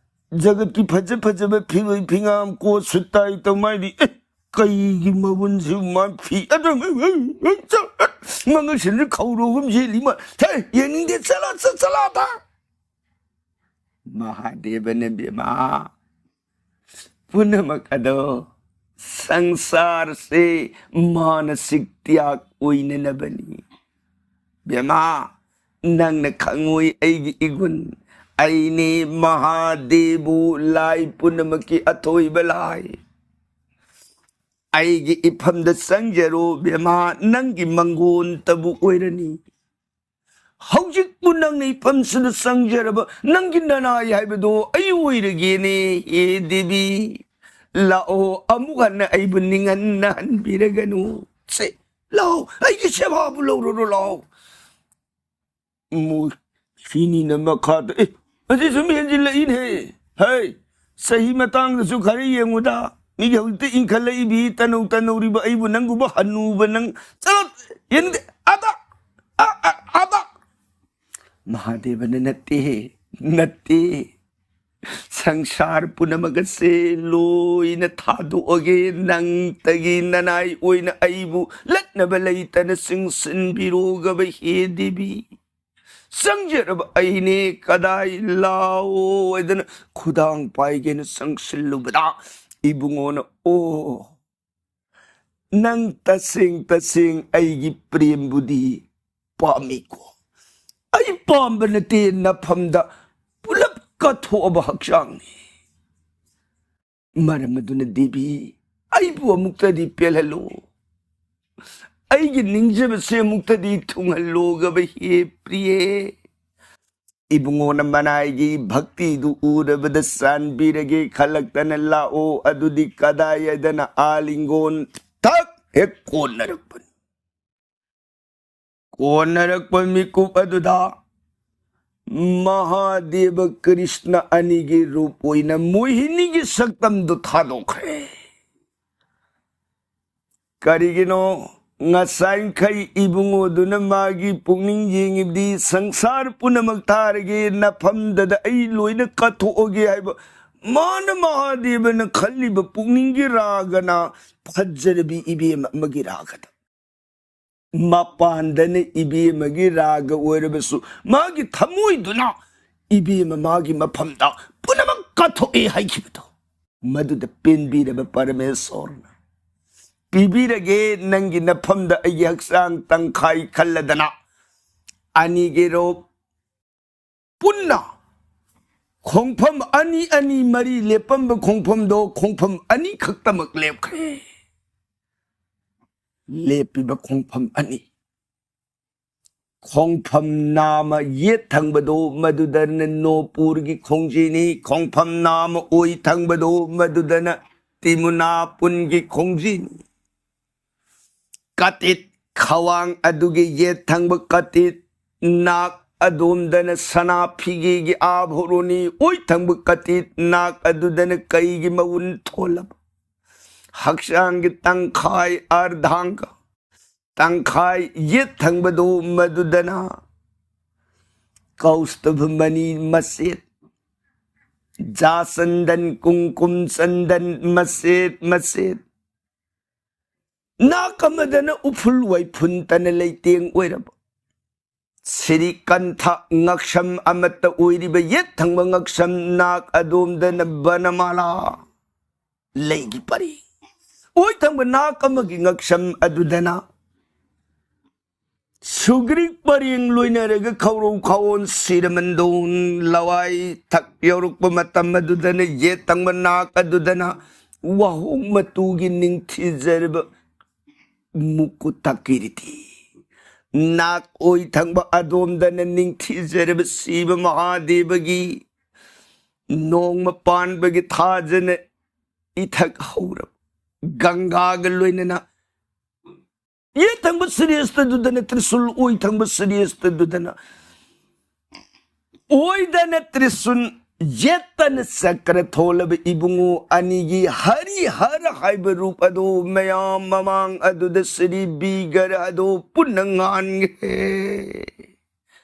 ꯖꯒꯠꯀꯤ ꯐꯖ ꯐꯖꯕ ꯐꯤꯔꯣꯏ ꯐꯤꯉꯥꯝ ꯀꯣꯠ ꯁꯨꯠ ꯇꯥꯏ ꯇꯧ ꯃꯥꯏꯗꯤ, ꯑꯦ, ꯀꯩꯒꯤ ꯃꯒꯨꯟꯁꯤ ꯃꯥ ꯐꯤ ꯑꯗꯨ ꯃꯉꯛꯁꯤꯅ ꯈꯧꯔꯣꯒꯨꯝ ꯌꯦꯜꯂꯤ ꯃꯥ꯫ ꯍꯦ, ꯌꯦꯡꯅꯤꯡꯗꯦ, ꯆꯠꯂꯣ, ꯆꯠ-, ꯆꯠꯂꯣ ꯑꯗ꯫ ꯃꯍꯥꯗꯦꯕꯅ ꯕꯦꯃꯥ, ꯄꯨꯝꯅꯃꯛ ꯑꯗꯣ ꯁꯪꯁꯥꯔꯁꯦ ꯃꯥꯅꯁꯤꯛ ꯇ꯭ꯌꯥꯒ ꯑꯣꯏꯅꯅꯕꯅꯤ꯫ ꯕꯦꯃꯥ, ꯅꯪꯅ ꯈꯪꯉꯣꯏ ꯑꯩꯒꯤ ꯏꯒꯨꯟ꯫ ꯑꯩꯅꯦ ꯃꯍꯥꯗꯦꯕꯨ, ꯂꯥꯏ ꯄꯨꯝꯅꯃꯛꯀꯤ ꯑꯊꯣꯏꯕ ꯂꯥꯏ꯫ ꯑꯩꯒꯤ ꯏꯐꯝꯗ ꯆꯪꯖꯔꯣ ꯕꯦꯃꯥ, ꯅꯪꯒꯤ ꯃꯪꯒꯣꯟꯇꯕꯨ ꯑꯣꯏꯔꯅꯤ꯫ ꯍꯧꯖꯤꯛꯄꯨ ꯅꯪꯅ ꯏꯐꯝꯁꯤꯗ ꯆꯪꯖꯔꯕ ꯅꯪꯒꯤ ꯅꯅꯥꯏ ꯍꯥꯏꯕꯗꯣ ꯑꯩ ꯑꯣꯏꯔꯒꯦꯅꯦ꯫ ꯍꯦ ꯗꯦꯕꯤ, ꯂꯥꯛꯑꯣ, ꯑꯃꯨꯛ ꯍꯟꯅ ꯑꯩꯕꯨ ꯅꯤꯡꯍꯟꯅꯍꯟꯕꯤꯔꯒꯅꯨ꯫ ꯁꯦ, ꯂꯥꯛꯑꯣ, ꯑꯩꯒꯤ ꯁꯦꯕꯥꯕꯨ ꯂꯧꯔꯨꯔꯣ, ꯂꯥꯛꯑꯣ꯫ ꯃꯣꯏ ꯁꯤꯅꯤꯅ ꯃꯈꯥꯗ, ꯑꯦ, ꯑꯁꯤ ꯁꯨꯝ ꯍꯦꯟꯖꯤꯜꯂꯛꯏꯅꯦ꯫ ꯍꯩ, ꯆꯍꯤ ꯃꯇꯥꯡꯗꯁꯨ ꯈꯔ ꯌꯦꯡꯉꯨꯗ꯫ ꯃꯤꯒꯤ ꯍꯧꯖꯤꯛꯇꯤ ꯏꯟꯈꯠꯂꯛꯏꯕꯤ, ꯇꯅꯧ ꯇꯅꯧꯔꯤꯕ ꯑꯩꯕꯨ ꯅꯪꯒꯨꯝꯕ ꯍꯅꯨꯕ ꯅꯪ, ꯆꯠꯂꯣ, ꯌꯦꯡꯗꯦ, ꯑꯥꯗ, ꯑꯥ, ꯑꯥ, ꯑꯥꯗ꯫ ꯃꯍꯥꯗꯦꯕꯅ ꯅꯠꯇꯦ, ꯅꯠꯇꯦ꯫ ꯁꯪꯁꯥꯔ ꯄꯨꯝꯅꯃꯛ ꯑꯁꯦ ꯂꯣꯏꯅ ꯊꯥꯗꯣꯛꯑꯒꯦ, ꯅꯪꯇꯒꯤ ꯅꯅꯥꯏ ꯑꯣꯏꯅ ꯑꯩꯕꯨ ꯂꯠꯅꯕ ꯂꯩꯇꯅ ꯆꯤꯡꯁꯤꯟꯕꯤꯔꯣꯒꯕ ꯍꯦ ꯗꯦꯕꯤ꯫ ꯆꯪꯖꯔꯕ ꯑꯩꯅꯦ, ꯀꯗꯥꯏ ꯂꯥꯛꯑꯣ ꯍꯥꯏꯗꯅ ꯈꯨꯗꯥꯡ ꯄꯥꯏꯒꯦꯅ ꯆꯪꯁꯤꯜꯂꯨꯕꯗ ꯏꯕꯨꯡꯉꯣꯅ, ꯑꯣ, ꯅꯪ ꯇꯁꯦꯡ ꯇꯁꯦꯡ ꯑꯩꯒꯤ ꯄ꯭ꯔꯦꯝꯕꯨꯗꯤ ꯄꯥꯝꯃꯤꯀꯣ꯫ ꯑꯩ ꯄꯥꯝꯕ ꯅꯠꯇꯦ, ꯅꯐꯝꯗ ꯄꯨꯂꯞ ꯀꯠꯊꯣꯛꯑꯕ ꯍꯛꯆꯥꯡꯅꯤ꯫ ꯃꯔꯝ ꯑꯗꯨꯅ ꯗꯦꯕꯤ, ꯑꯩꯕꯨ ꯑꯃꯨꯛꯇꯗꯤ ꯄꯦꯜꯍꯜꯂꯨ꯫ ꯑꯩꯒꯤ ꯅꯤꯡꯖꯕꯁꯦ ꯑꯃꯨꯛꯇꯗꯤ ꯊꯨꯡꯍꯜꯂꯣꯒꯕ ꯍꯦ ꯄ꯭ꯔꯤꯌꯦ꯫ ꯏꯕꯨꯡꯉꯣꯅ ꯃꯅꯥꯏꯒꯤ ꯚꯛꯇꯤꯗꯨ ꯎꯔꯕꯗ ꯆꯥꯟꯕꯤꯔꯒꯦ ꯈꯜꯂꯛꯇꯅ ꯂꯥꯛꯑꯣ꯫ ꯑꯗꯨꯗꯤ ꯀꯗꯥꯏ ꯍꯥꯏꯗꯅ ꯑꯥ ꯂꯤꯡꯒꯣꯟ ꯊꯛ ꯍꯦꯛ ꯀꯣꯟꯅꯔꯛꯄꯅꯤ꯫ ꯀꯣꯟꯅꯔꯛꯄ ꯃꯤꯀꯨꯞ ꯑꯗꯨꯗ ꯃꯍꯥꯗꯦꯕ ꯀ꯭ꯔꯤꯁꯅ ꯑꯅꯤꯒꯤ ꯔꯨꯞ ꯑꯣꯏꯅ ꯃꯣꯍꯤꯅꯤꯒꯤ ꯁꯛꯇꯝꯗꯨ ꯊꯥꯗꯣꯛꯈ꯭ꯔꯦ꯫ ꯀꯔꯤꯒꯤꯅꯣ? ꯉꯁꯥꯏꯈꯩ ꯏꯕꯨꯡꯉꯣꯗꯨꯅ ꯃꯥꯒꯤ ꯄꯨꯛꯅꯤꯡ ꯌꯦꯡꯉꯤꯕꯗꯤ, ꯁꯪꯁꯥꯔ ꯄꯨꯝꯅꯃꯛ ꯊꯥꯔꯒꯦ, ꯅꯐꯝꯗꯗ ꯑꯩ ꯂꯣꯏꯅ ꯀꯠꯊꯣꯛꯑꯒꯦ ꯍꯥꯏꯕ ꯃꯥꯅ ꯃꯍꯥꯗꯦꯕꯅ ꯈꯜꯂꯤꯕ ꯄꯨꯛꯅꯤꯡꯒꯤ ꯔꯥꯒꯅ ꯐꯖꯔꯕꯤ ꯏꯕꯦꯝ ꯑꯃꯒꯤ ꯔꯥꯒꯗ꯫ ꯃꯄꯥꯟꯗꯅ ꯏꯕꯦꯝꯃꯒꯤ ꯔꯥꯒ ꯑꯣꯏꯔꯕꯁꯨ, ꯃꯥꯒꯤ ꯊꯃꯣꯏꯗꯨꯅ ꯏꯕꯦꯝꯃ ꯃꯥꯒꯤ ꯃꯐꯝꯗ ꯄꯨꯝꯅꯃꯛ ꯀꯠꯊꯣꯛꯑꯦ ꯍꯥꯏꯈꯤꯕꯗꯣ, ꯃꯗꯨꯗ ꯄꯦꯟꯕꯤꯔꯕ ꯄꯔꯃꯦꯁꯣꯔꯅ, "ꯄꯤꯕꯤꯔꯒꯦ, ꯅꯪꯒꯤ ꯅꯐꯝꯗ ꯑꯩꯒꯤ ꯍꯛꯆꯥꯡ ꯇꯪꯈꯥꯏ ꯈꯜꯂꯗꯅ, ꯑꯅꯤꯒꯤ ꯔꯣꯞ ꯄꯨꯟꯅ ꯈꯣꯡꯐꯝ ꯑꯅꯤ ꯑꯅꯤ ꯃꯔꯤ ꯂꯦꯞꯄꯝꯕ ꯈꯣꯡꯐꯝꯗꯣ ꯈꯣꯡꯐꯝ ꯑꯅꯤ ꯈꯛꯇꯃꯛ ꯂꯦꯞꯈ꯭ꯔꯦ꯫ ꯂꯦꯞꯄꯤꯕ ꯈꯣꯡꯐꯝ ꯑꯅꯤ, ꯈꯣꯡꯐꯝ ꯅꯥꯝꯃ ꯌꯦꯠ ꯊꯪꯕꯗꯣ ꯃꯗꯨꯗꯅ ꯅꯣꯄꯨꯔꯒꯤ ꯈꯣꯡꯖꯤꯅꯤ, ꯈꯣꯡꯐꯝ ꯅꯥꯝꯃ ꯑꯣꯏ ꯊꯪꯕꯗꯣ ꯃꯗꯨꯗꯅ ꯇꯤꯃꯨꯅꯥ ꯄꯨꯟꯒꯤ ꯈꯣꯡꯖꯤꯅꯤ꯫ ꯀꯇꯤꯠ, ꯈ꯭ꯋꯥꯡ ꯑꯗꯨꯒꯤ ꯌꯦꯠ ꯊꯪꯕ ꯀꯇꯤꯠ, ꯅꯥꯛ ꯑꯗꯣꯝꯗꯅ ꯁꯅꯥ ꯐꯤꯒꯦꯒꯤ ꯑꯥꯚꯔꯣꯅꯤ, ꯑꯣꯏ ꯊꯪꯕ ꯀꯇꯤꯠ, ꯅꯥꯛ ꯑꯗꯨꯗꯅ ꯀꯩꯒꯤ ꯃꯎꯟ ꯊꯣꯜꯂꯕ ꯍꯛꯆꯥꯡꯒꯤ ꯇꯪꯈꯥꯏ ꯑꯔꯙꯥꯡꯒ, ꯇꯪꯈꯥꯏ ꯌꯦꯠ ꯊꯪꯕꯗꯣ ꯃꯗꯨꯗꯅ ꯀꯧꯁꯇꯨꯚ ꯃꯅꯤ ꯃꯆꯦꯠ, ꯖꯥꯆꯟꯗꯟ ꯀꯨꯡꯀꯨꯝ ꯆꯟꯗꯟ ꯃꯆꯦꯠ ꯃꯆꯦꯠ, ꯅꯥꯛ ꯑꯃꯗꯅ ꯎꯐꯨꯜ ꯋꯥꯏꯐꯨꯟꯇꯅ ꯂꯩꯇꯦꯡ ꯑꯣꯏꯔꯕ ꯁ꯭ꯔꯤꯀꯟꯊ ꯉꯛꯁꯝ ꯑꯃꯠꯇ ꯑꯣꯏꯔꯤꯕ ꯌꯦꯠ ꯊꯪꯕ ꯉꯛꯁꯝ ꯅꯥꯛ ꯑꯗꯣꯝꯗꯅ ꯕꯅꯃꯥꯂꯥ ꯂꯩꯒꯤ ꯄꯔꯦꯡ, ꯑꯣꯏ ꯊꯪꯕ ꯅꯥꯛ ꯑꯃꯒꯤ ꯉꯛꯁꯝ ꯑꯗꯨꯗꯅ ꯁꯨꯒ꯭ꯔꯤꯛ ꯄꯔꯦꯡ ꯂꯣꯏꯅꯔꯒ ꯈꯧꯔꯧ ꯈꯥꯋꯣꯟ ꯁꯤꯔꯃꯟꯗꯣꯟ ꯂꯋꯥꯏ ꯊꯛ ꯌꯧꯔꯛꯄ ꯃꯇꯝ ꯑꯗꯨꯗꯅ ꯌꯦꯠ ꯊꯪꯕ ꯅꯥꯛ ꯑꯗꯨꯗꯅ ꯋꯥꯍꯣꯡ ꯃꯇꯨꯒꯤ ꯅꯤꯡꯊꯤꯖꯔꯕ ꯃꯨꯀꯨꯇ ꯀꯤꯔꯤꯇꯤ, ꯅꯥꯛ ꯑꯣꯏ ꯊꯪꯕ ꯑꯗꯣꯝꯗꯅ ꯅꯤꯡꯊꯤꯖꯔꯕ ꯁꯤꯕ ꯃꯍꯥꯗꯦꯕꯒꯤ ꯅꯣꯡꯃ ꯄꯥꯟꯕꯒꯤ ꯊꯥꯖꯅ ꯏꯊꯛ ꯍꯧꯔꯕ ꯒꯪꯒꯥꯒ ꯂꯣꯏꯅꯅ ꯌꯦꯠ ꯊꯪꯕ ꯁꯤꯔꯦꯁꯇꯗꯨꯗꯅ ꯇ꯭ꯔꯤꯁꯨꯜ, ꯑꯣꯏ ꯊꯪꯕ ꯁꯤꯔꯦꯁꯇꯗꯨꯗꯅ ꯑꯣꯏꯗꯅ ꯇ꯭ꯔꯤꯁꯨꯜ, ꯌꯦꯠꯇꯅ ꯆꯀ꯭ꯔ ꯊꯣꯜꯂꯕ ꯏꯕꯨꯡꯉꯣ ꯑꯅꯤꯒꯤ ꯍꯔꯤ ꯍꯔ ꯍꯥꯏꯕ ꯔꯨꯞ ꯑꯗꯨ ꯃꯌꯥꯝ ꯃꯃꯥꯡ ꯑꯗꯨꯗ ꯁ꯭ꯔꯤ ꯕꯤꯒꯔ ꯑꯗꯨ ꯄꯨꯟꯅ ꯉꯥꯟꯈ꯭ꯔꯦ꯫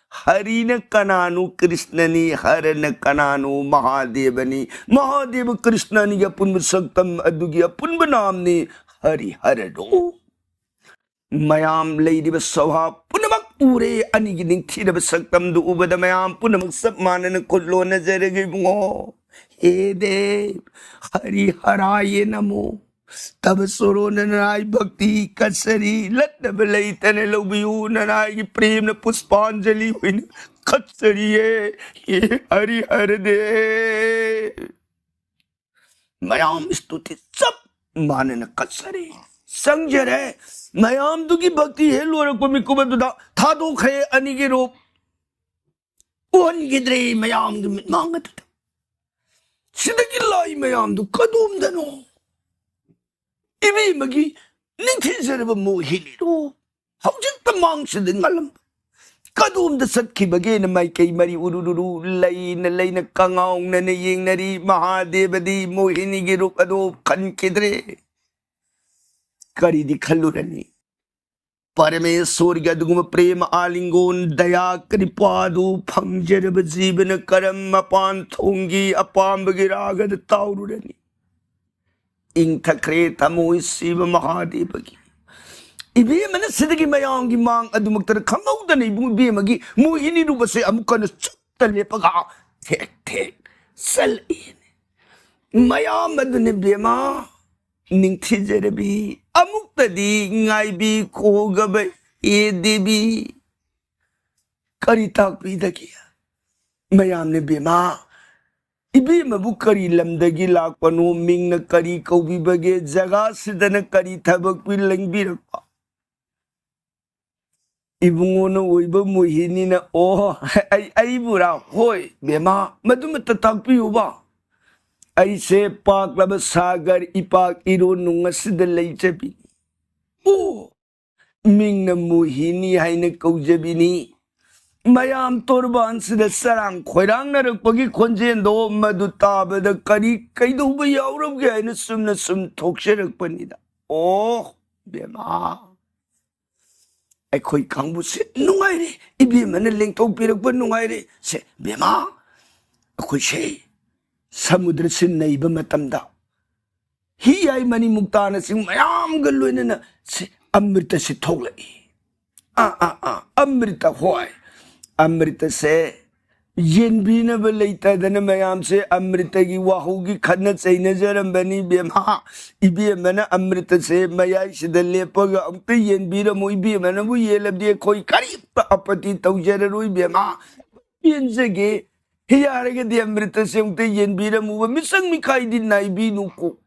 ꯍꯔꯤꯅ ꯀꯅꯥꯅꯣ? ꯀ꯭ꯔꯤꯁꯅꯅꯤ꯫ ꯍꯔꯅ ꯀꯅꯥꯅꯣ? ꯃꯍꯥꯗꯦꯕꯅꯤ꯫ ꯃꯍꯥꯗꯦꯕ ꯀ꯭ꯔꯤꯁꯅꯅꯤꯒꯤ ꯑꯄꯨꯟꯕ ꯁꯛꯇꯝ ꯑꯗꯨꯒꯤ ꯑꯄꯨꯟꯕ ꯅꯥꯝꯅꯤ ꯍꯔꯤ ꯍꯔꯔꯣ꯫ ꯃꯌꯥꯝ ꯂꯩꯔꯤꯕ ꯁꯚꯥ ꯄꯨꯝꯅꯃꯛ ꯎꯔꯦ꯫ ꯑꯅꯤꯒꯤ ꯅꯤꯡꯊꯤꯔꯕ ꯁꯛꯇꯝꯗꯨ ꯎꯕꯗ ꯃꯌꯥꯝ ꯄꯨꯝꯅꯃꯛ ꯆꯞ ꯃꯥꯟꯅꯅ ꯈꯨꯠ ꯂꯣꯟꯅꯖꯔꯒꯦ ꯏꯕꯨꯡꯉꯣ꯫ ꯍꯦ ꯗꯦꯕ, ꯍꯔꯤ ꯍꯔꯥꯌꯦ ꯅꯃꯣ꯫ ꯇꯕ ꯁꯣꯔꯣꯅ ꯅꯅꯥꯏ ꯚꯛꯇꯤ ꯀꯠꯆꯔꯤ, ꯂꯠꯅꯕ ꯂꯩꯇꯅ ꯂꯧꯕꯤꯌꯨ, ꯅꯅꯥꯏꯒꯤ ꯄ꯭ꯔꯦꯝꯅ ꯄꯨꯁꯄꯥꯟꯖꯂꯤ ꯑꯣꯏꯅ ꯀꯠꯆꯔꯤꯌꯦ꯫ ꯍꯦ ꯍꯔꯤ ꯍꯔꯗꯦ꯫ ꯃꯌꯥꯝ ꯁ꯭ꯇꯨꯇꯤ ꯆꯞ ꯃꯥꯟꯅꯅ ꯀꯠꯆꯔꯤ꯫ ꯆꯪꯖꯔꯦ꯫ ꯃꯌꯥꯝꯗꯨꯒꯤ ꯚꯛꯇꯤ ꯍꯦꯛ ꯂꯣꯏꯔꯛꯄ ꯃꯤꯀꯨꯞ ꯑꯗꯨꯗ ꯊꯥꯗꯣꯛꯈ꯭ꯔꯦ ꯑꯅꯤꯒꯤ ꯔꯨꯞ꯫ ꯎꯍꯟꯈꯤꯗ꯭ꯔꯦ ꯃꯌꯥꯝꯒꯤ ꯃꯤꯠꯃꯥꯡ ꯑꯗꯨꯗ꯫ ꯁꯤꯗꯒꯤ ꯂꯥꯛꯏ ꯃꯌꯥꯝꯗꯨ ꯀꯗꯣꯝꯗꯅꯣ? ꯏꯕꯦꯝꯃꯒꯤ ꯅꯤꯡꯊꯤꯖꯔꯕ ꯃꯣꯍꯤꯅꯤꯔꯣ? ꯍꯧꯖꯤꯛꯇ ꯃꯥꯡꯁꯤꯗ ꯉꯥꯜꯂꯝꯕ ꯀꯗꯣꯝꯗ ꯆꯠꯈꯤꯕꯒꯦꯅ ꯃꯥꯏꯀꯩ ꯃꯔꯤ ꯎꯔꯨꯔꯨꯔꯨ ꯂꯩꯅ ꯂꯩꯅ ꯀꯉꯥꯎꯅꯅ ꯌꯦꯡꯅꯔꯤ꯫ ꯃꯍꯥꯗꯦꯕꯗꯤ ꯃꯣꯍꯤꯅꯤꯒꯤ ꯔꯨꯞ ꯑꯗꯣ ꯈꯟꯈꯤꯗ꯭ꯔꯦ꯫ ꯀꯔꯤꯗꯤ ꯈꯜꯂꯨꯔꯅꯤ? ꯄꯔꯃꯦꯁꯣꯔꯒꯤ ꯑꯗꯨꯒꯨꯝꯕ ꯄ꯭ꯔꯦꯃ ꯑꯥꯂꯤꯡꯒꯣꯟ, ꯗꯌꯥ ꯀ꯭ꯔꯤꯄꯥꯗꯨ ꯐꯪꯖꯔꯕ ꯖꯤꯕꯅ ꯀꯔꯝ ꯃꯄꯥꯟ ꯊꯣꯡꯒꯤ ꯑꯄꯥꯝꯕꯒꯤ ꯔꯥꯒꯗ ꯇꯥꯎꯔꯨꯔꯅꯤ? ꯏꯪꯊꯈ꯭ꯔꯦ ꯊꯃꯣꯏ ꯁꯤꯕ ꯃꯍꯥꯗꯦꯕꯒꯤ꯫ ꯏꯕꯦꯝꯃꯅ ꯁꯤꯗꯒꯤ ꯃꯌꯥꯝꯒꯤ ꯃꯥꯡ ꯑꯗꯨꯃꯛꯇꯗ ꯈꯪꯍꯧꯗꯅ ꯏꯕꯨꯡ ꯏꯕꯦꯝꯃꯒꯤ ꯃꯣꯍꯤꯅꯤ ꯔꯨꯞ ꯑꯁꯦ ꯑꯃꯨꯛ ꯍꯟꯅ ꯆꯨꯞꯇ ꯂꯦꯞꯄꯒ ꯊꯦꯛ ꯊꯦꯛ ꯆꯠꯂꯛꯏꯅꯦ꯫ ꯃꯌꯥꯝ ꯑꯗꯨꯅ ꯏꯕꯦꯝꯃ ꯅꯤꯡꯊꯤꯖꯔꯕꯤ, ꯑꯃꯨꯛꯇꯗꯤ ꯉꯥꯏꯕꯤ ꯀꯣꯒꯕ ꯍꯦ ꯗꯦꯕꯤ꯫ ꯀꯔꯤ ꯇꯥꯛꯄꯤꯗꯒꯦ? ꯃꯌꯥꯝꯅ ꯏꯕꯦꯝꯃ, ꯏꯕꯦꯝꯃꯕꯨ ꯀꯔꯤ ꯂꯝꯗꯒꯤ ꯂꯥꯛꯄꯅꯣ? ꯃꯤꯡꯅ ꯀꯔꯤ ꯀꯧꯕꯤꯕꯒꯦ? ꯖꯒꯥꯁꯤꯗꯅ ꯀꯔꯤ ꯊꯕꯛ ꯄꯤ-, ꯂꯦꯡꯕꯤꯔꯛꯄ? ꯏꯕꯨꯡꯉꯣꯅ ꯑꯣꯏꯕ ꯃꯣꯍꯤꯅꯤꯅ, "ꯑꯣ, ꯑꯩ, ꯑꯩꯕꯨꯔꯥ? ꯍꯣꯏ, ꯕꯦꯝꯃ, ꯃꯗꯨꯃꯇ ꯇꯥꯛꯄꯤꯌꯨꯕ꯫ ꯑꯩꯁꯦ ꯄꯥꯛꯂꯕ ꯁꯥꯒꯔ ꯏꯄꯥꯛ ꯏꯔꯣꯟꯅꯨꯡ ꯑꯁꯤꯗ ꯂꯩꯖꯕꯤꯅꯤ꯫ ꯑꯣ, ꯃꯤꯡꯅ ꯃꯣꯍꯤꯅꯤ ꯍꯥꯏꯅ ꯀꯧꯖꯕꯤꯅꯤ꯫" ꯃꯌꯥꯝ ꯇꯣꯔꯕꯥꯟꯁꯤꯗ ꯆꯔꯥꯡ ꯈꯣꯏꯔꯥꯡꯅꯔꯛꯄꯒꯤ ꯈꯣꯟꯖꯦꯜꯗꯣ ꯃꯗꯨ ꯇꯥꯕꯗ ꯀꯔꯤ ꯀꯩꯗꯧꯕ ꯌꯥꯎꯔꯕꯒꯦ ꯍꯥꯏꯅ ꯆꯨꯝꯅ ꯁꯨꯝ ꯊꯣꯛꯆꯔꯛꯄꯅꯤꯗ꯫ ꯑꯣ, ꯕꯦꯝꯃ, ꯑꯩꯈꯣꯏ ꯀꯥꯡꯕꯨꯁꯦ ꯅꯨꯡꯉꯥꯏꯔꯦ, ꯏꯕꯦꯝꯃꯅ ꯂꯦꯡꯊꯣꯛꯄꯤꯔꯛꯄ ꯅꯨꯡꯉꯥꯏꯔꯦ꯫ ꯁꯦ, ꯕꯦꯝꯃ, ꯑꯩꯈꯣꯏꯁꯦ ꯁꯃꯨꯗ꯭ꯔꯁꯤ ꯅꯩꯕ ꯃꯇꯝꯗ ꯍꯤ ꯍꯥꯏ ꯃꯅꯤ ꯃꯨꯛꯇꯥꯅꯆꯤꯡ ꯃꯌꯥꯝꯒ ꯂꯣꯏꯅꯅ ꯁꯦ, ꯑꯃ꯭ꯔꯤꯇꯁꯤ ꯊꯣꯛꯂꯛꯏ꯫ ꯑꯥ, ꯑꯥ, ꯑꯥ, ꯑꯃ꯭ꯔꯤꯇ, ꯍꯣꯏ꯫ ꯑꯃ꯭ꯔꯤꯇꯁꯦ ꯌꯦꯟꯕꯤꯅꯕ ꯂꯩꯇꯗꯅ ꯃꯌꯥꯝꯁꯦ ꯑꯃ꯭ꯔꯤꯇꯒꯤ ꯋꯥꯍꯧꯒꯤ ꯈꯠꯅ ꯆꯩꯅꯖꯔꯝꯕꯅꯤ ꯏꯕꯦꯝꯃ꯫ ꯏꯕꯦꯝꯃꯅ ꯑꯃ꯭ꯔꯤꯇꯁꯦ ꯃꯌꯥꯏꯁꯤꯗ ꯂꯦꯞꯄꯒ "ꯑꯃꯨꯛꯇ ꯌꯦꯟꯕꯤꯔꯝꯃꯨ, ꯏꯕꯦꯝꯃꯅꯕꯨ ꯌꯦꯜꯂꯕꯗꯤ ꯑꯩꯈꯣꯏ ꯀꯔꯤꯝꯇ ꯑꯄꯠꯇꯤ ꯇꯧꯖꯔꯔꯣꯏ ꯏꯕꯦꯝꯃ꯫ ꯄꯦꯟꯖꯒꯦ꯫ ꯌꯥꯔꯒꯗꯤ ꯑꯃ꯭ꯔꯤꯇꯁꯦ ꯑꯃꯨꯛꯇ ꯌꯦꯟꯕꯤꯔꯝꯃꯨꯕ, ꯃꯤꯁꯪ ꯃꯤꯈꯥꯏꯗꯤ ꯅꯥꯏꯕꯤꯅꯨꯀꯣ"꯫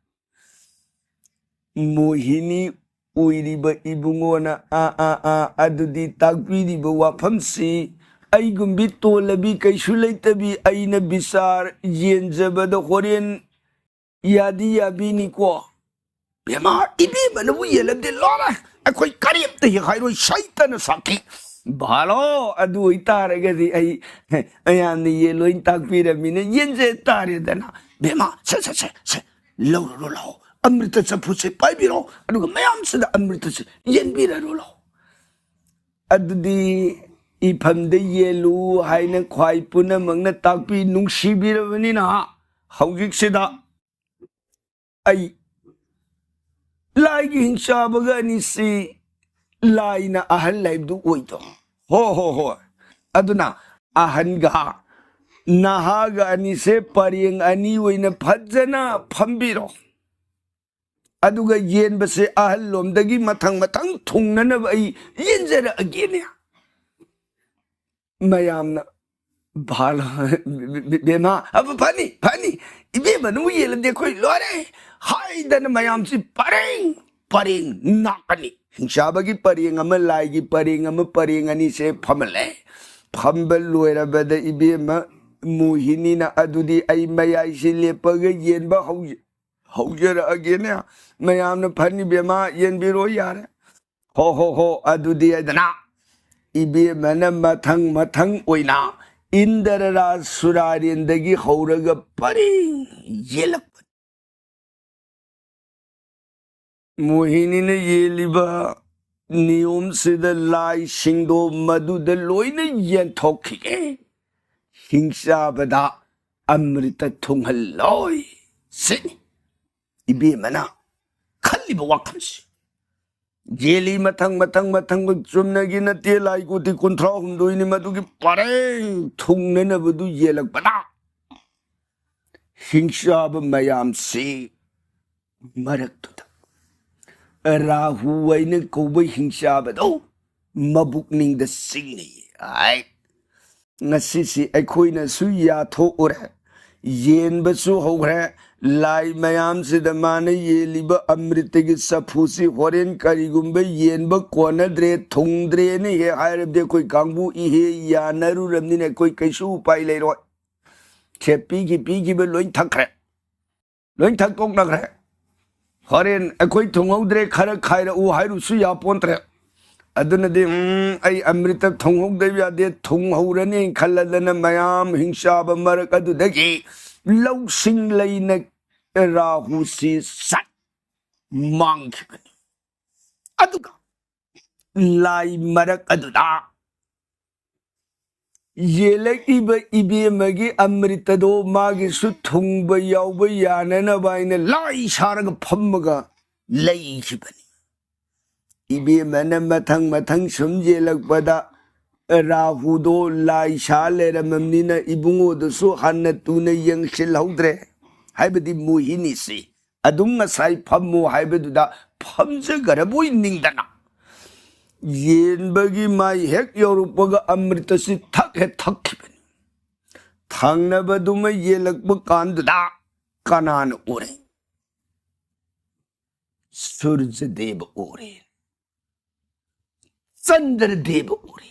ꯃꯣꯍꯤꯅꯤ ꯑꯣꯏꯔꯤꯕ ꯏꯕꯨꯡꯉꯣꯅ "ꯑꯥ, ꯑꯥ, ꯑꯥ, ꯑꯗꯨꯗꯤ ꯇꯥꯛꯄꯤꯔꯤꯕ ꯋꯥꯐꯝꯁꯤ ꯑꯩꯒꯨꯝꯕꯤ ꯇꯣꯜꯂꯕꯤ ꯀꯩꯁꯨ ꯂꯩꯇꯕꯤ ꯑꯩꯅ ꯕꯤꯆꯥꯔ ꯌꯦꯟꯖꯕꯗ ꯍꯣꯔꯦꯟ ꯌꯥꯗꯤ ꯌꯥꯕꯤꯅꯤꯀꯣ"꯫ ꯕꯦꯝꯃ, ꯏꯕꯦꯝꯃꯅꯕꯨ ꯌꯦꯜꯂꯗꯤ ꯂꯣꯏꯔꯦ, ꯑꯩꯈꯣꯏ ꯀꯔꯤꯝꯇ ꯍꯦꯛ ꯍꯥꯏꯔꯣꯏ, ꯁꯩꯇꯅ ꯁꯥꯈꯤ꯫ ꯚꯥꯂꯣ, ꯑꯗꯨ ꯑꯣꯏꯇꯥꯔꯒꯗꯤ ꯑꯩ ꯃꯌꯥꯝꯅ ꯌꯦꯟ ꯂꯣꯏ ꯇꯥꯛꯄꯤꯔꯝꯃꯤꯅ ꯌꯦꯟꯁꯦ ꯇꯥꯔꯦꯗꯅ꯫ ꯕꯦꯝꯃ, ꯁꯦ, ꯁꯦ, ꯁꯦ, ꯁꯦ, ꯂꯧꯔꯨꯔꯣ ꯂꯥꯛꯑꯣ, ꯑꯃ꯭ꯔꯤꯇ ꯆꯐꯨꯁꯦ ꯄꯥꯏꯕꯤꯔꯣ, ꯑꯗꯨꯒ ꯃꯌꯥꯝꯁꯤꯗ ꯑꯃ꯭ꯔꯤꯇꯁꯦ ꯌꯦꯟꯕꯤꯔꯔꯣ ꯂꯥꯛꯑꯣ꯫ ꯑꯗꯨꯗꯤ ꯏꯐꯝꯗ ꯌꯦꯜꯂꯨ ꯍꯥꯏꯅ ꯈ꯭ꯋꯥꯏ ꯄꯨꯝꯅꯃꯛꯅ ꯇꯥꯛꯄꯤ ꯅꯨꯡꯁꯤꯕꯤꯔꯕꯅꯤꯅ, ꯍꯧꯖꯤꯛꯁꯤꯗ ꯑꯩ ꯂꯥꯏꯒꯤ ꯍꯤꯡꯆꯥꯕꯒ ꯑꯅꯤꯁꯤ ꯂꯥꯏꯅ ꯑꯍꯜ ꯍꯥꯏꯕꯗꯨ ꯑꯣꯏꯗꯣ꯫ ꯍꯣ, ꯍꯣ, ꯍꯣꯏ꯫ ꯑꯗꯨꯅ ꯑꯍꯟꯒ ꯅꯍꯥꯒ ꯑꯅꯤꯁꯦ ꯄꯔꯦꯡ ꯑꯅꯤ ꯑꯣꯏꯅ ꯐꯖꯅ ꯐꯝꯕꯤꯔꯣ꯫ ꯑꯗꯨꯒ ꯌꯦꯟꯕꯁꯦ ꯑꯍꯜ ꯂꯣꯝꯗꯒꯤ ꯃꯊꯪ ꯃꯊꯪ ꯊꯨꯡꯅꯅꯕ ꯑꯩ ꯌꯦꯟꯖꯔꯛꯑꯒꯦꯅꯦ꯫ ꯃꯌꯥꯝꯅ ꯚꯥꯂꯣ, "ꯕꯦꯝꯃ, ꯑ, ꯐꯅꯤ, ꯐꯅꯤ, ꯏꯕꯦꯝꯃ ꯅꯪꯕꯨ ꯌꯦꯜꯂꯗꯤ ꯑꯩꯈꯣꯏ ꯂꯣꯏꯔꯦ" ꯍꯥꯏꯗꯅ ꯃꯌꯥꯝꯁꯤ ꯄꯔꯦꯡ ꯄꯔꯦꯡ ꯅꯥꯀꯅꯤ꯫ ꯍꯤꯡꯆꯥꯕꯒꯤ ꯄꯔꯦꯡ ꯑꯃ, ꯂꯥꯏꯒꯤ ꯄꯔꯦꯡ ꯑꯃ, ꯄꯔꯦꯡ ꯑꯅꯤꯁꯦ ꯐꯝꯍꯜꯂꯦ꯫ ꯐꯝꯕ ꯂꯣꯏꯔꯕꯗ ꯏꯕꯦꯝꯃ ꯃꯣꯍꯤꯅꯤꯅ "ꯑꯗꯨꯗꯤ ꯑꯩ ꯃꯌꯥꯏꯁꯤ ꯂꯦꯞꯄꯒ ꯌꯦꯟꯕ ꯍꯧꯖ-, ꯍꯧꯖꯔꯛꯑꯒꯦꯅꯦ"꯫ ꯃꯌꯥꯝꯅ "ꯐꯅꯤ ꯕꯦꯝꯃ, ꯌꯦꯟꯕꯤꯔꯣ ꯌꯥꯔꯦ"꯫ ꯍꯣ, ꯍꯣ, ꯍꯣ, ꯑꯗꯨꯗꯤ ꯍꯥꯏꯗꯅ ꯏꯕꯦꯝꯃꯅ ꯃꯊꯪ ꯃꯊꯪ ꯑꯣꯏꯅ ꯏꯟꯗ꯭ꯔ ꯔꯥꯖ ꯁꯨꯔꯥꯔꯦꯟꯗꯒꯤ ꯍꯧꯔꯒ ꯄꯔꯤ ꯌꯦꯜꯂꯛꯄ꯫ ꯃꯣꯍꯤꯅꯤꯅ ꯌꯦꯜꯂꯤꯕ ꯅꯤꯌꯣꯝꯁꯤꯗ ꯂꯥꯏꯁꯤꯡꯗꯣ ꯃꯗꯨꯗ ꯂꯣꯏꯅ ꯌꯦꯟꯊꯣꯛꯈꯤꯒꯦ꯫ ꯍꯤꯡꯆꯥꯕꯗ ꯑꯃ꯭ꯔꯤꯇ ꯊꯨꯡꯍꯜꯂꯣꯏ ꯁꯤꯅꯤ ꯏꯕꯦꯝꯃꯅ ꯈꯜꯂꯤꯕ ꯋꯥꯈꯜꯁꯤ꯫ ꯌꯦꯜꯂꯤ ꯃꯊꯪ ꯃꯊꯪ ꯃꯊꯪ꯫ ꯆꯨꯝꯅꯒꯤ ꯅꯠꯇꯦ, ꯂꯥꯏ ꯀꯣꯇꯤ ꯀꯨꯟꯊ꯭ꯔꯥ ꯍꯨꯝꯗꯣꯏꯅꯤ ꯃꯗꯨꯒꯤ ꯄꯔꯦꯡ ꯊꯨꯡꯅꯅꯕꯗꯨ ꯌꯦꯜꯂꯛꯄꯗ, ꯍꯤꯡꯆꯥꯕ ꯃꯌꯥꯝꯁꯤ ꯃꯔꯛꯇꯨꯗ ꯔꯥꯍꯨ ꯍꯥꯏꯅ ꯀꯧꯕ ꯍꯤꯡꯆꯥꯕꯗꯣ ꯃꯕꯨꯛꯅꯤꯡꯗ ꯆꯤꯡꯅꯩ꯫ ꯑꯥꯏ, ꯉꯁꯤꯁꯤ ꯑꯩꯈꯣꯏꯅꯁꯨ ꯌꯥꯊꯣꯛꯎꯔꯦ, ꯌꯦꯟꯕꯁꯨ ꯍꯧꯈ꯭ꯔꯦ꯫ ꯂꯥꯏ ꯃꯌꯥꯝꯁꯤꯗ ꯃꯥꯅ ꯌꯦꯜꯂꯤꯕ ꯑꯃ꯭ꯔꯤꯇꯒꯤ ꯆꯐꯨꯁꯤ ꯍꯣꯔꯦꯟ ꯀꯔꯤꯒꯨꯝꯕ ꯌꯦꯟꯕ ꯀꯣꯟꯅꯗ꯭ꯔꯦ, ꯊꯨꯡꯗ꯭ꯔꯦꯅ ꯍꯦꯛ ꯍꯥꯏꯔꯕꯗꯤ ꯑꯩꯈꯣꯏ ꯀꯥꯡꯕꯨ ꯏꯍꯦ ꯌꯥꯅꯔꯨꯔꯕꯅꯤꯅ ꯑꯩꯈꯣꯏ ꯀꯩꯁꯨ ꯎꯄꯥꯏ ꯂꯩꯔꯣꯏ꯫ ꯁꯦ ꯄꯤꯈꯤ ꯄꯤꯈꯤꯕ ꯂꯣꯏ ꯊꯛꯈ꯭ꯔꯦ, ꯂꯣꯏ ꯊꯛꯇꯣꯛꯅꯈ꯭ꯔꯦ꯫ ꯍꯣꯔꯦꯟ ꯑꯩꯈꯣꯏ ꯊꯨꯡꯍꯧꯗ꯭ꯔꯦ, ꯈꯔ ꯈꯥꯏꯔꯛꯎ ꯍꯥꯏꯔꯨꯁꯨ ꯌꯥꯄꯣꯟꯇ꯭ꯔꯦ꯫ ꯑꯗꯨꯅꯗꯤ, ꯎꯝ, ꯑꯩ ꯑꯃ꯭ꯔꯤꯇ ꯊꯨꯡꯍꯧꯗꯕ ꯌꯥꯗꯦ, ꯊꯨꯡꯍꯧꯔꯅꯤ ꯈꯜꯂꯗꯅ ꯃꯌꯥꯝ ꯍꯤꯡꯆꯥꯕ ꯃꯔꯛ ꯑꯗꯨꯗꯒꯤ ꯂꯧꯁꯤꯡ ꯂꯩꯅ ꯔꯥꯍꯨꯁꯤ ꯁꯠ ꯃꯥꯡꯈꯤꯕꯅꯤ꯫ ꯑꯗꯨꯒ ꯂꯥꯏ ꯃꯔꯛ ꯑꯗꯨꯗ ꯌꯦꯜꯂꯛꯏꯕ ꯏꯕꯦꯝꯃꯒꯤ ꯑꯃ꯭ꯔꯤꯇꯗꯣ ꯃꯥꯒꯤꯁꯨ ꯊꯨꯡꯕ ꯌꯥꯎꯕ ꯌꯥꯅꯅꯕ ꯍꯥꯏꯅ ꯂꯥꯏ ꯁꯥꯔꯒ ꯐꯝꯃꯒ ꯂꯩꯈꯤꯕꯅꯤ꯫ ꯏꯕꯦꯝꯃꯅ ꯃꯊꯪ ꯃꯊꯪ ꯁꯨꯝ ꯌꯦꯜꯂꯛꯄꯗ ꯔꯥꯍꯨꯗꯣ ꯂꯥꯏ ꯁꯥ ꯂꯩꯔꯝꯃꯕꯅꯤꯅ ꯏꯕꯨꯡꯉꯣꯗꯨꯁꯨ ꯍꯟꯅ ꯇꯨꯅ ꯌꯦꯡꯁꯤꯜꯍꯧꯗ꯭ꯔꯦ꯫ ꯍꯥꯏꯕꯗꯤ ꯃꯣꯍꯤꯅꯤꯁꯤ ꯑꯗꯨꯝ ꯉꯁꯥꯏ ꯐꯝꯃꯨ ꯍꯥꯏꯕꯗꯨꯗ ꯐꯝꯖꯈ꯭ꯔꯕꯣꯏ ꯅꯤꯡꯗꯅ ꯌꯦꯟꯕꯒꯤ ꯃꯥꯏ ꯍꯦꯛ ꯌꯧꯔꯛꯄꯒ ꯑꯃ꯭ꯔꯤꯇꯁꯤ ꯊꯛ ꯍꯦꯛ ꯊꯛꯈꯤꯕꯅꯤ꯫ ꯊꯪꯅꯕꯗꯨꯃ ꯌꯦꯜꯂꯛꯄ ꯀꯥꯟꯗꯨꯗ ꯀꯅꯥꯅ ꯎꯔꯦ? ꯁꯨꯔꯖꯗꯦꯕ ꯎꯔꯦ, ꯆꯟꯗ꯭ꯔꯗꯦꯕ ꯎꯔꯦ꯫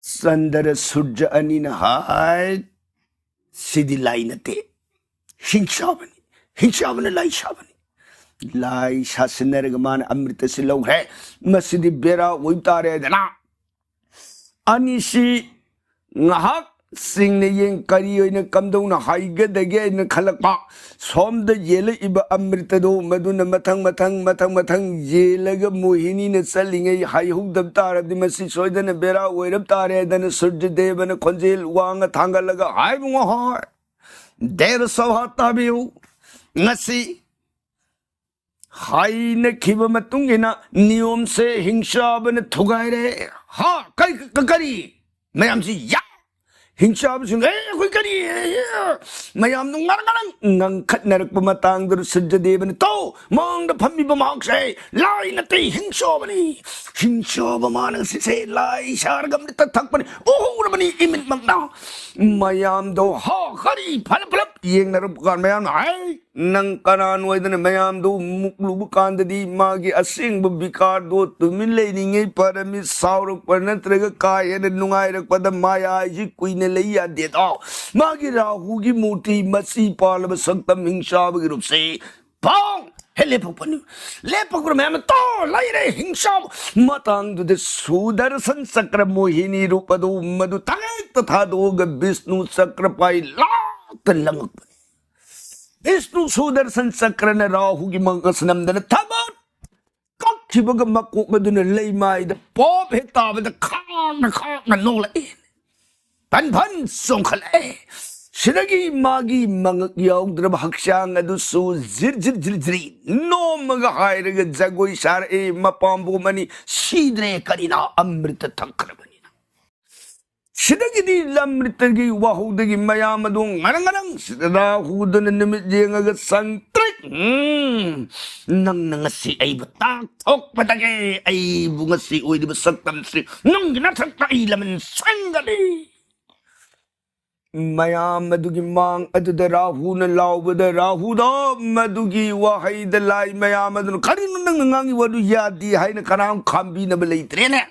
ꯆꯟꯗ꯭ꯔ ꯁꯨꯔꯖ ꯑꯅꯤꯅ ꯍꯥꯏ, "ꯁꯤꯗꯤ ꯂꯥꯏ ꯅꯠꯇꯦ, ꯍꯤꯡꯆꯥꯕꯅꯤ, ꯍꯤꯡꯆꯥꯕꯅ ꯂꯥꯏ ꯁꯥꯕꯅꯤ꯫ ꯂꯥꯏ ꯁꯥꯁꯤꯟꯅꯔꯒ ꯃꯥꯅ ꯑꯃ꯭ꯔꯤꯇꯁꯤ ꯂꯧꯈ꯭ꯔꯦ, ꯃꯁꯤꯗꯤ ꯕꯦꯔꯥ ꯑꯣꯏꯕ ꯇꯥꯔꯦ" ꯍꯥꯏꯗꯅ ꯑꯅꯤꯁꯤ ꯉꯥꯏꯍꯥꯛ ꯆꯤꯡꯅ ꯌꯦꯡ ꯀꯔꯤ ꯑꯣꯏꯅ ꯀꯝꯗꯧꯅ ꯍꯥꯏꯒꯗꯒꯦ ꯍꯥꯏꯅ ꯈꯜꯂꯛꯄ꯫ ꯁꯣꯝꯗ ꯌꯦꯜꯂꯛꯏꯕ ꯑꯃ꯭ꯔꯤꯇꯗꯣ ꯃꯗꯨꯅ ꯃꯊꯪ ꯃꯊꯪ ꯃꯊꯪ ꯃꯊꯪ ꯌꯦꯜꯂꯒ ꯃꯣꯍꯤꯅꯤꯅ ꯆꯠꯂꯤꯉꯩ ꯍꯥꯏꯍꯧꯗꯕ ꯇꯥꯔꯕꯗꯤ ꯃꯁꯤ ꯁꯣꯏꯗꯅ ꯕꯦꯔꯥ ꯑꯣꯏꯔꯕ ꯇꯥꯔꯦ ꯍꯥꯏꯗꯅ ꯁꯨꯔꯖꯗꯦꯕꯅ ꯈꯣꯟꯖꯦꯜ ꯋꯥꯡꯅ ꯊꯥꯡꯒꯠꯂꯒ, "ꯍꯥꯏꯕꯨꯡꯉꯣ ꯍꯣꯏ, ꯗꯦꯕ ꯁꯚꯥ ꯇꯥꯕꯤꯌꯨ, ꯉꯁꯤ ꯍꯥꯏꯅꯈꯤꯕ ꯃꯇꯨꯡ ꯏꯟꯅ ꯅꯤꯌꯣꯝꯁꯦ ꯍꯤꯡꯆꯥꯕꯅ ꯊꯨꯒꯥꯏꯔꯦ꯫ ꯍꯥ? ꯀꯩ, ꯀ-, ꯀꯔꯤ? ꯃꯌꯥꯝꯁꯤ ꯌꯥ! ꯍꯤꯡꯆꯥꯕꯁꯤꯡ, "ꯑꯦ, ꯑꯩꯈꯣꯏ ꯀꯔꯤ? ꯑꯦ, ꯑꯦ!" ꯃꯌꯥꯝꯗꯣ ꯉꯔꯪ ꯉꯔꯪ ꯉꯪꯈꯠꯅꯔꯛꯄ ꯃꯇꯥꯡꯗꯨꯗ ꯁꯨꯔꯖꯗꯦꯕꯅ, "ꯇꯧ, ꯃꯥꯡꯗ ꯐꯝꯃꯤꯕ ꯃꯍꯥꯛꯁꯦ ꯂꯥꯏ ꯅꯠꯇꯦ, ꯍꯤꯡꯆꯥꯕꯅꯤ꯫ ꯍꯤꯡꯆꯥꯕ ꯃꯥꯅ ꯁꯤꯁꯦ ꯂꯥꯏ ꯁꯥꯔꯒ ꯑꯃ꯭ꯔꯤꯇ ꯊꯛꯄꯅꯤ, ꯎꯍꯧꯔꯕꯅꯤ ꯏꯃꯤꯠꯃꯛꯅ꯫" ꯃꯌꯥꯝꯗꯣ ꯍꯥ ꯀꯔꯤ ꯐꯂꯞ ꯐꯂꯞ ꯌꯦꯡꯅꯔꯛꯄ ꯀꯥꯟ ꯃꯌꯥꯝꯅ, "ꯍꯥꯏ, ꯅꯪ ꯀꯅꯥꯅꯣ?" ꯍꯥꯏꯗꯅ ꯃꯌꯥꯝꯗꯣ ꯃꯨꯛꯂꯨꯕ ꯀꯥꯟꯗꯗꯤ ꯃꯥꯒꯤ ꯑꯁꯦꯡꯕ ꯕꯤꯀꯥꯔꯗꯣ ꯇꯨꯃꯤꯟ ꯂꯩꯔꯤꯉꯩ ꯐꯔꯝꯃꯤ꯫ ꯁꯥꯎꯔꯛꯄ ꯅꯠꯇ꯭ꯔꯒ ꯀꯥ ꯍꯦꯟꯅ ꯅꯨꯡꯉꯥꯏꯔꯛꯄꯗ ꯃꯥꯌꯥ ꯍꯥꯏꯁꯤ ꯀꯨꯏꯅ ꯂꯩ ꯌꯥꯗꯦꯗꯣ꯫ ꯃꯥꯒꯤ ꯔꯥꯍꯨꯒꯤ ꯃꯨꯔꯇꯤ ꯃꯆꯤ ꯄꯥꯜꯂꯕ ꯁꯛꯇꯝ ꯍꯤꯡꯆꯥꯕꯒꯤ ꯔꯨꯞꯁꯦ ꯄꯥꯎ ꯍꯦ ꯂꯦꯞꯄꯛꯄꯅꯤ꯫ ꯂꯦꯞꯄꯛꯄꯗ ꯃꯌꯥꯝꯅ, "ꯇꯣ, ꯂꯩꯔꯦ ꯍꯤꯡꯆꯥꯕ!" ꯃꯇꯥꯡꯗꯨꯗ ꯁꯨꯗꯔꯁꯟ ꯆꯀ꯭ꯔ ꯃꯣꯍꯤꯅꯤ ꯔꯨꯞ ꯑꯗꯨ ꯃꯗꯨ ꯇꯉꯥꯏꯇ ꯊꯥꯗꯣꯛꯑꯒ ꯕꯤꯁꯅꯨ ꯆꯀ꯭ꯔ ꯄꯥꯏ ꯂꯥꯛꯇ ꯂꯪꯉꯛꯄꯅꯤ꯫ ꯕꯤꯁꯅꯨ ꯁꯨꯗꯔꯁꯟ ꯆꯀ꯭ꯔꯅ ꯔꯥꯍꯨꯒꯤ ꯃꯉꯛ ꯑꯁꯤ ꯅꯝꯗꯅ ꯊꯕꯛ ꯀꯛꯈꯤꯕꯒ ꯃꯀꯣꯛ ꯑꯗꯨꯅ ꯂꯩꯃꯥꯏꯗ ꯄꯣꯞ ꯍꯦꯛ ꯇꯥꯕꯗ ꯈꯥꯡꯅ ꯈꯥꯡꯅ ꯅꯣꯛꯂꯛꯏ꯫ ꯐꯟ ꯐꯟ ꯆꯣꯡꯈꯠꯂꯛꯑꯦ꯫ ꯁꯤꯗꯒꯤ ꯃꯥꯒꯤ ꯃꯉꯛ ꯌꯥꯎꯗ꯭ꯔꯕ ꯍꯛꯆꯥꯡ ꯑꯗꯨꯁꯨ ꯖꯤꯔ ꯖꯤꯔ ꯖꯤꯔ ꯖꯤꯔꯤ ꯅꯣꯝꯃꯒ ꯍꯥꯏꯔꯒ ꯖꯒꯣꯏ ꯁꯥꯔꯛꯑꯦ꯫ ꯃꯄꯥꯝꯕꯣꯝ ꯑꯅꯤ ꯁꯤꯗ꯭ꯔꯦ, ꯀꯔꯤꯅ ꯑꯃ꯭ꯔꯤꯇ ꯊꯛꯈ꯭ꯔꯕꯅꯤꯅ꯫ ꯁꯤꯗꯒꯤꯗꯤ ꯂꯝꯔꯤꯇꯒꯤ ꯋꯥꯍꯧꯗꯒꯤ ꯃꯌꯥꯝ ꯑꯗꯨ ꯉꯔꯪ ꯉꯔꯪ ꯁꯤꯗ ꯍꯨꯗꯨꯅ ꯅꯨꯃꯤꯠ ꯌꯦꯡꯉꯒ ꯁꯪꯇ꯭ꯔꯤꯛ, "ꯎꯝ, ꯅꯪꯅ ꯉꯁꯤ ꯑꯩꯕꯨ ꯇꯥꯛꯊꯣꯛꯄꯗꯒꯤ ꯑꯩꯕꯨ ꯉꯁꯤ ꯑꯣꯏꯔꯤꯕ ꯁꯛꯇꯝꯁꯤ ꯅꯪꯒꯤ ꯅꯊꯛꯇ ꯑꯩ ꯂꯃꯟ ꯁꯪꯒꯅꯤ꯫" ꯃꯌꯥꯝ ꯑꯗꯨꯒꯤ ꯃꯥꯡ ꯑꯗꯨꯗ ꯔꯥꯍꯨꯅ ꯂꯥꯎꯕꯗ, ꯔꯥꯍꯨꯗꯣ ꯃꯗꯨꯒꯤ ꯋꯥꯍꯩꯗ ꯂꯥꯏ ꯃꯌꯥꯝ ꯑꯗꯨꯅ, "ꯀꯔꯤꯅꯣ ꯅꯪꯅ ꯉꯥꯡꯉꯤ ꯋꯥꯗꯨ ꯌꯥꯗꯦ" ꯍꯥꯏꯅ ꯀꯅꯥꯝ ꯈꯥꯝꯕꯤꯅꯕ ꯂꯩꯇ꯭ꯔꯦꯅꯦ꯫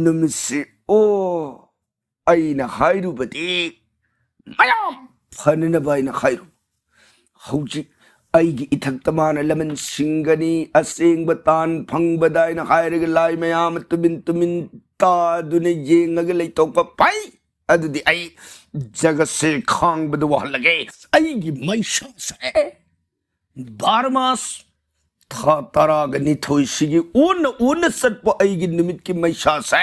ꯅꯨꯃꯤꯠꯁꯤ, ꯑꯣ, ꯑꯩꯅ ꯍꯥꯏꯔꯨꯕꯗꯤ ꯃꯌꯥꯝ ꯐꯅꯅꯕ ꯑꯩꯅ ꯍꯥꯏꯔꯨ꯫ ꯍꯧꯖꯤꯛ ꯑꯩꯒꯤ ꯏꯊꯛꯇ ꯃꯥꯅ ꯂꯃꯟ ꯁꯤꯡꯒꯅꯤ, ꯑꯁꯦꯡꯕ ꯇꯥꯟ ꯐꯪꯕꯗ ꯑꯩꯅ ꯍꯥꯏꯔꯒ ꯂꯥꯏ ꯃꯌꯥꯝ ꯇꯨꯃꯤꯟ ꯇꯨꯃꯤꯟ ꯇꯥꯗꯨꯅ ꯌꯦꯡꯉꯒ ꯂꯩꯊꯣꯛꯄ ꯐꯩ꯫ ꯑꯗꯨꯗꯤ ꯑꯩ ꯖꯒꯠꯁꯦ ꯈꯥꯡꯕꯗ ꯋꯥꯍꯜꯂꯒꯦ꯫ ꯑꯩꯒꯤ ꯃꯩꯁꯥꯁꯦ ꯕꯥꯔꯃꯥꯁ ꯊꯥ ꯇꯔꯥꯒ ꯅꯤꯊꯣꯏꯁꯤꯒꯤ ꯑꯣꯟꯅ ꯑꯣꯟꯅ ꯆꯠꯄ ꯑꯩꯒꯤ ꯅꯨꯃꯤꯠꯀꯤ ꯃꯩꯁꯥꯁꯦ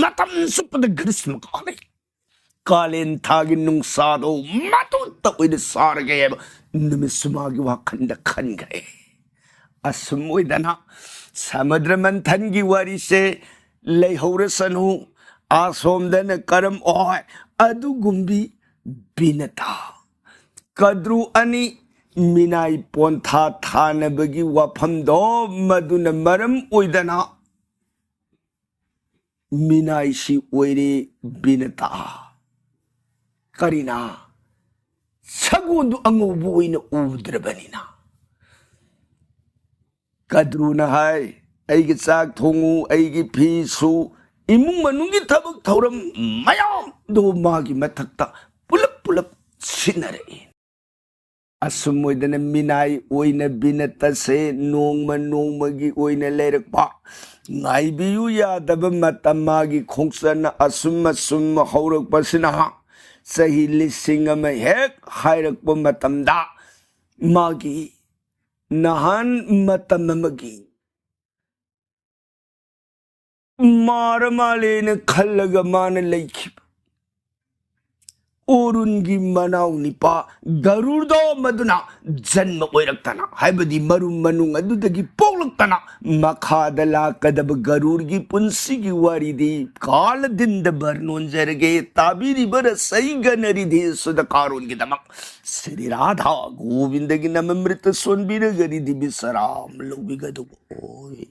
ꯃꯇꯝ ꯆꯨꯞꯄꯗ ꯒ꯭ꯔꯤꯁꯃ ꯀꯥꯂꯦꯟ, ꯀꯥꯂꯦꯟ ꯊꯥꯒꯤ ꯅꯨꯡꯁꯥꯗꯣ ꯃꯇꯣꯟꯇ ꯑꯣꯏꯅ ꯁꯥꯔꯒꯦ ꯍꯥꯏꯕ ꯅꯨꯃꯤꯠꯁꯨ ꯃꯥꯒꯤ ꯋꯥꯈꯜꯗ ꯈꯟꯈ꯭ꯔꯦ꯫ ꯑꯁꯨꯝ ꯑꯣꯏꯗꯅ ꯁꯃꯨꯗ꯭ꯔ ꯃꯟꯊꯟꯒꯤ ꯋꯥꯔꯤꯁꯦ ꯂꯩꯍꯧꯔꯁꯅꯨ꯫ ꯑꯁꯣꯝꯗꯅ ꯀꯔꯝ ꯑꯣꯏ ꯑꯗꯨꯒꯨꯝꯕꯤ ꯕꯤꯅꯇꯥ꯫ ꯀꯗ꯭ꯔꯨ ꯑꯅꯤ ꯃꯤꯅꯥꯏ ꯄꯣꯟꯊꯥ ꯊꯥꯅꯕꯒꯤ ꯋꯥꯐꯝꯗꯣ ꯃꯗꯨꯅ ꯃꯔꯝ ꯑꯣꯏꯗꯅ ꯃꯤꯅꯥꯏꯁꯤ ꯑꯣꯏꯔꯦ ꯕꯤꯅꯇꯥ꯫ ꯀꯔꯤꯅ? ꯁꯒꯣꯜꯗꯨ ꯑꯉꯧꯕ ꯑꯣꯏꯅ ꯎꯗ꯭ꯔꯕꯅꯤꯅ꯫ ꯀꯗ꯭ꯔꯨꯅ ꯍꯥꯏ, "ꯑꯩꯒꯤ ꯆꯥꯛ ꯊꯣꯡꯉꯨ, ꯑꯩꯒꯤ ꯐꯤ ꯁꯨ, ꯏꯃꯨꯡ ꯃꯅꯨꯡꯒꯤ ꯊꯕꯛ ꯊꯧꯔꯝ ꯃꯌꯥꯝꯗꯨ ꯃꯥꯒꯤ ꯃꯊꯛꯇ ꯄꯨꯂꯞ ꯄꯨꯂꯞ ꯁꯤꯟꯅꯔꯛꯏ"꯫ ꯑꯁꯨꯝ ꯑꯣꯏꯗꯅ ꯃꯤꯅꯥꯏ ꯑꯣꯏꯅ ꯕꯤꯅꯇꯁꯦ ꯅꯣꯡꯃ ꯅꯣꯡꯃꯒꯤ ꯑꯣꯏꯅ ꯂꯩꯔꯛꯄ, ꯉꯥꯏꯕꯤꯌꯨ ꯌꯥꯗꯕ ꯃꯇꯝ ꯃꯥꯒꯤ ꯈꯣꯡꯆꯠꯅ ꯑꯁꯨꯝ ꯑꯁꯨꯝ ꯍꯧꯔꯛꯄꯁꯤꯅ ꯆꯍꯤ ꯂꯤꯁꯤꯡ ꯑꯃ ꯍꯦꯛ ꯍꯥꯏꯔꯛꯄ ꯃꯇꯝꯗ ꯃꯥꯒꯤ ꯅꯍꯥꯟ ꯃꯇꯝ ꯑꯃꯒꯤ ꯃꯥꯔ ꯃꯥꯜꯂꯦꯅ ꯈꯜꯂꯒ ꯃꯥꯅ ꯂꯩꯈꯤꯕ ꯑꯣꯔꯨꯟꯒꯤ ꯃꯅꯥꯎ ꯅꯤꯄꯥ ꯒꯔꯨꯔꯗꯣ ꯃꯗꯨꯅ ꯖꯟꯃ ꯑꯣꯏꯔꯛꯇꯅ, ꯍꯥꯏꯕꯗꯤ ꯃꯔꯨꯝ ꯃꯅꯨꯡ ꯑꯗꯨꯗꯒꯤ ꯄꯣꯛꯂꯛꯇꯅ ꯃꯈꯥꯗ ꯂꯥꯛꯀꯗꯕ ꯒꯔꯨꯔꯒꯤ ꯄꯨꯟꯁꯤꯒꯤ ꯋꯥꯔꯤꯗꯤ ꯀꯥꯂꯗꯤꯟꯗ ꯕꯔꯅꯣꯟꯖꯔꯒꯦ꯫ ꯇꯥꯕꯤꯔꯤꯕ ꯔꯁꯩꯒꯅ ꯔꯤꯙꯦ ꯁꯨꯗ ꯀꯥꯔꯣꯟꯒꯤꯗꯃꯛ ꯁ꯭ꯔꯤ ꯔꯥꯙꯥ ꯒꯣꯕꯤꯟꯗꯒꯤ ꯅꯃꯃ꯭ꯔꯤꯇ ꯁꯣꯟꯕꯤꯔꯒ ꯔꯤꯙꯤ ꯕꯤꯁꯔꯥꯝ ꯂꯧꯕꯤꯒꯗꯧꯕ ꯑꯣꯏ꯫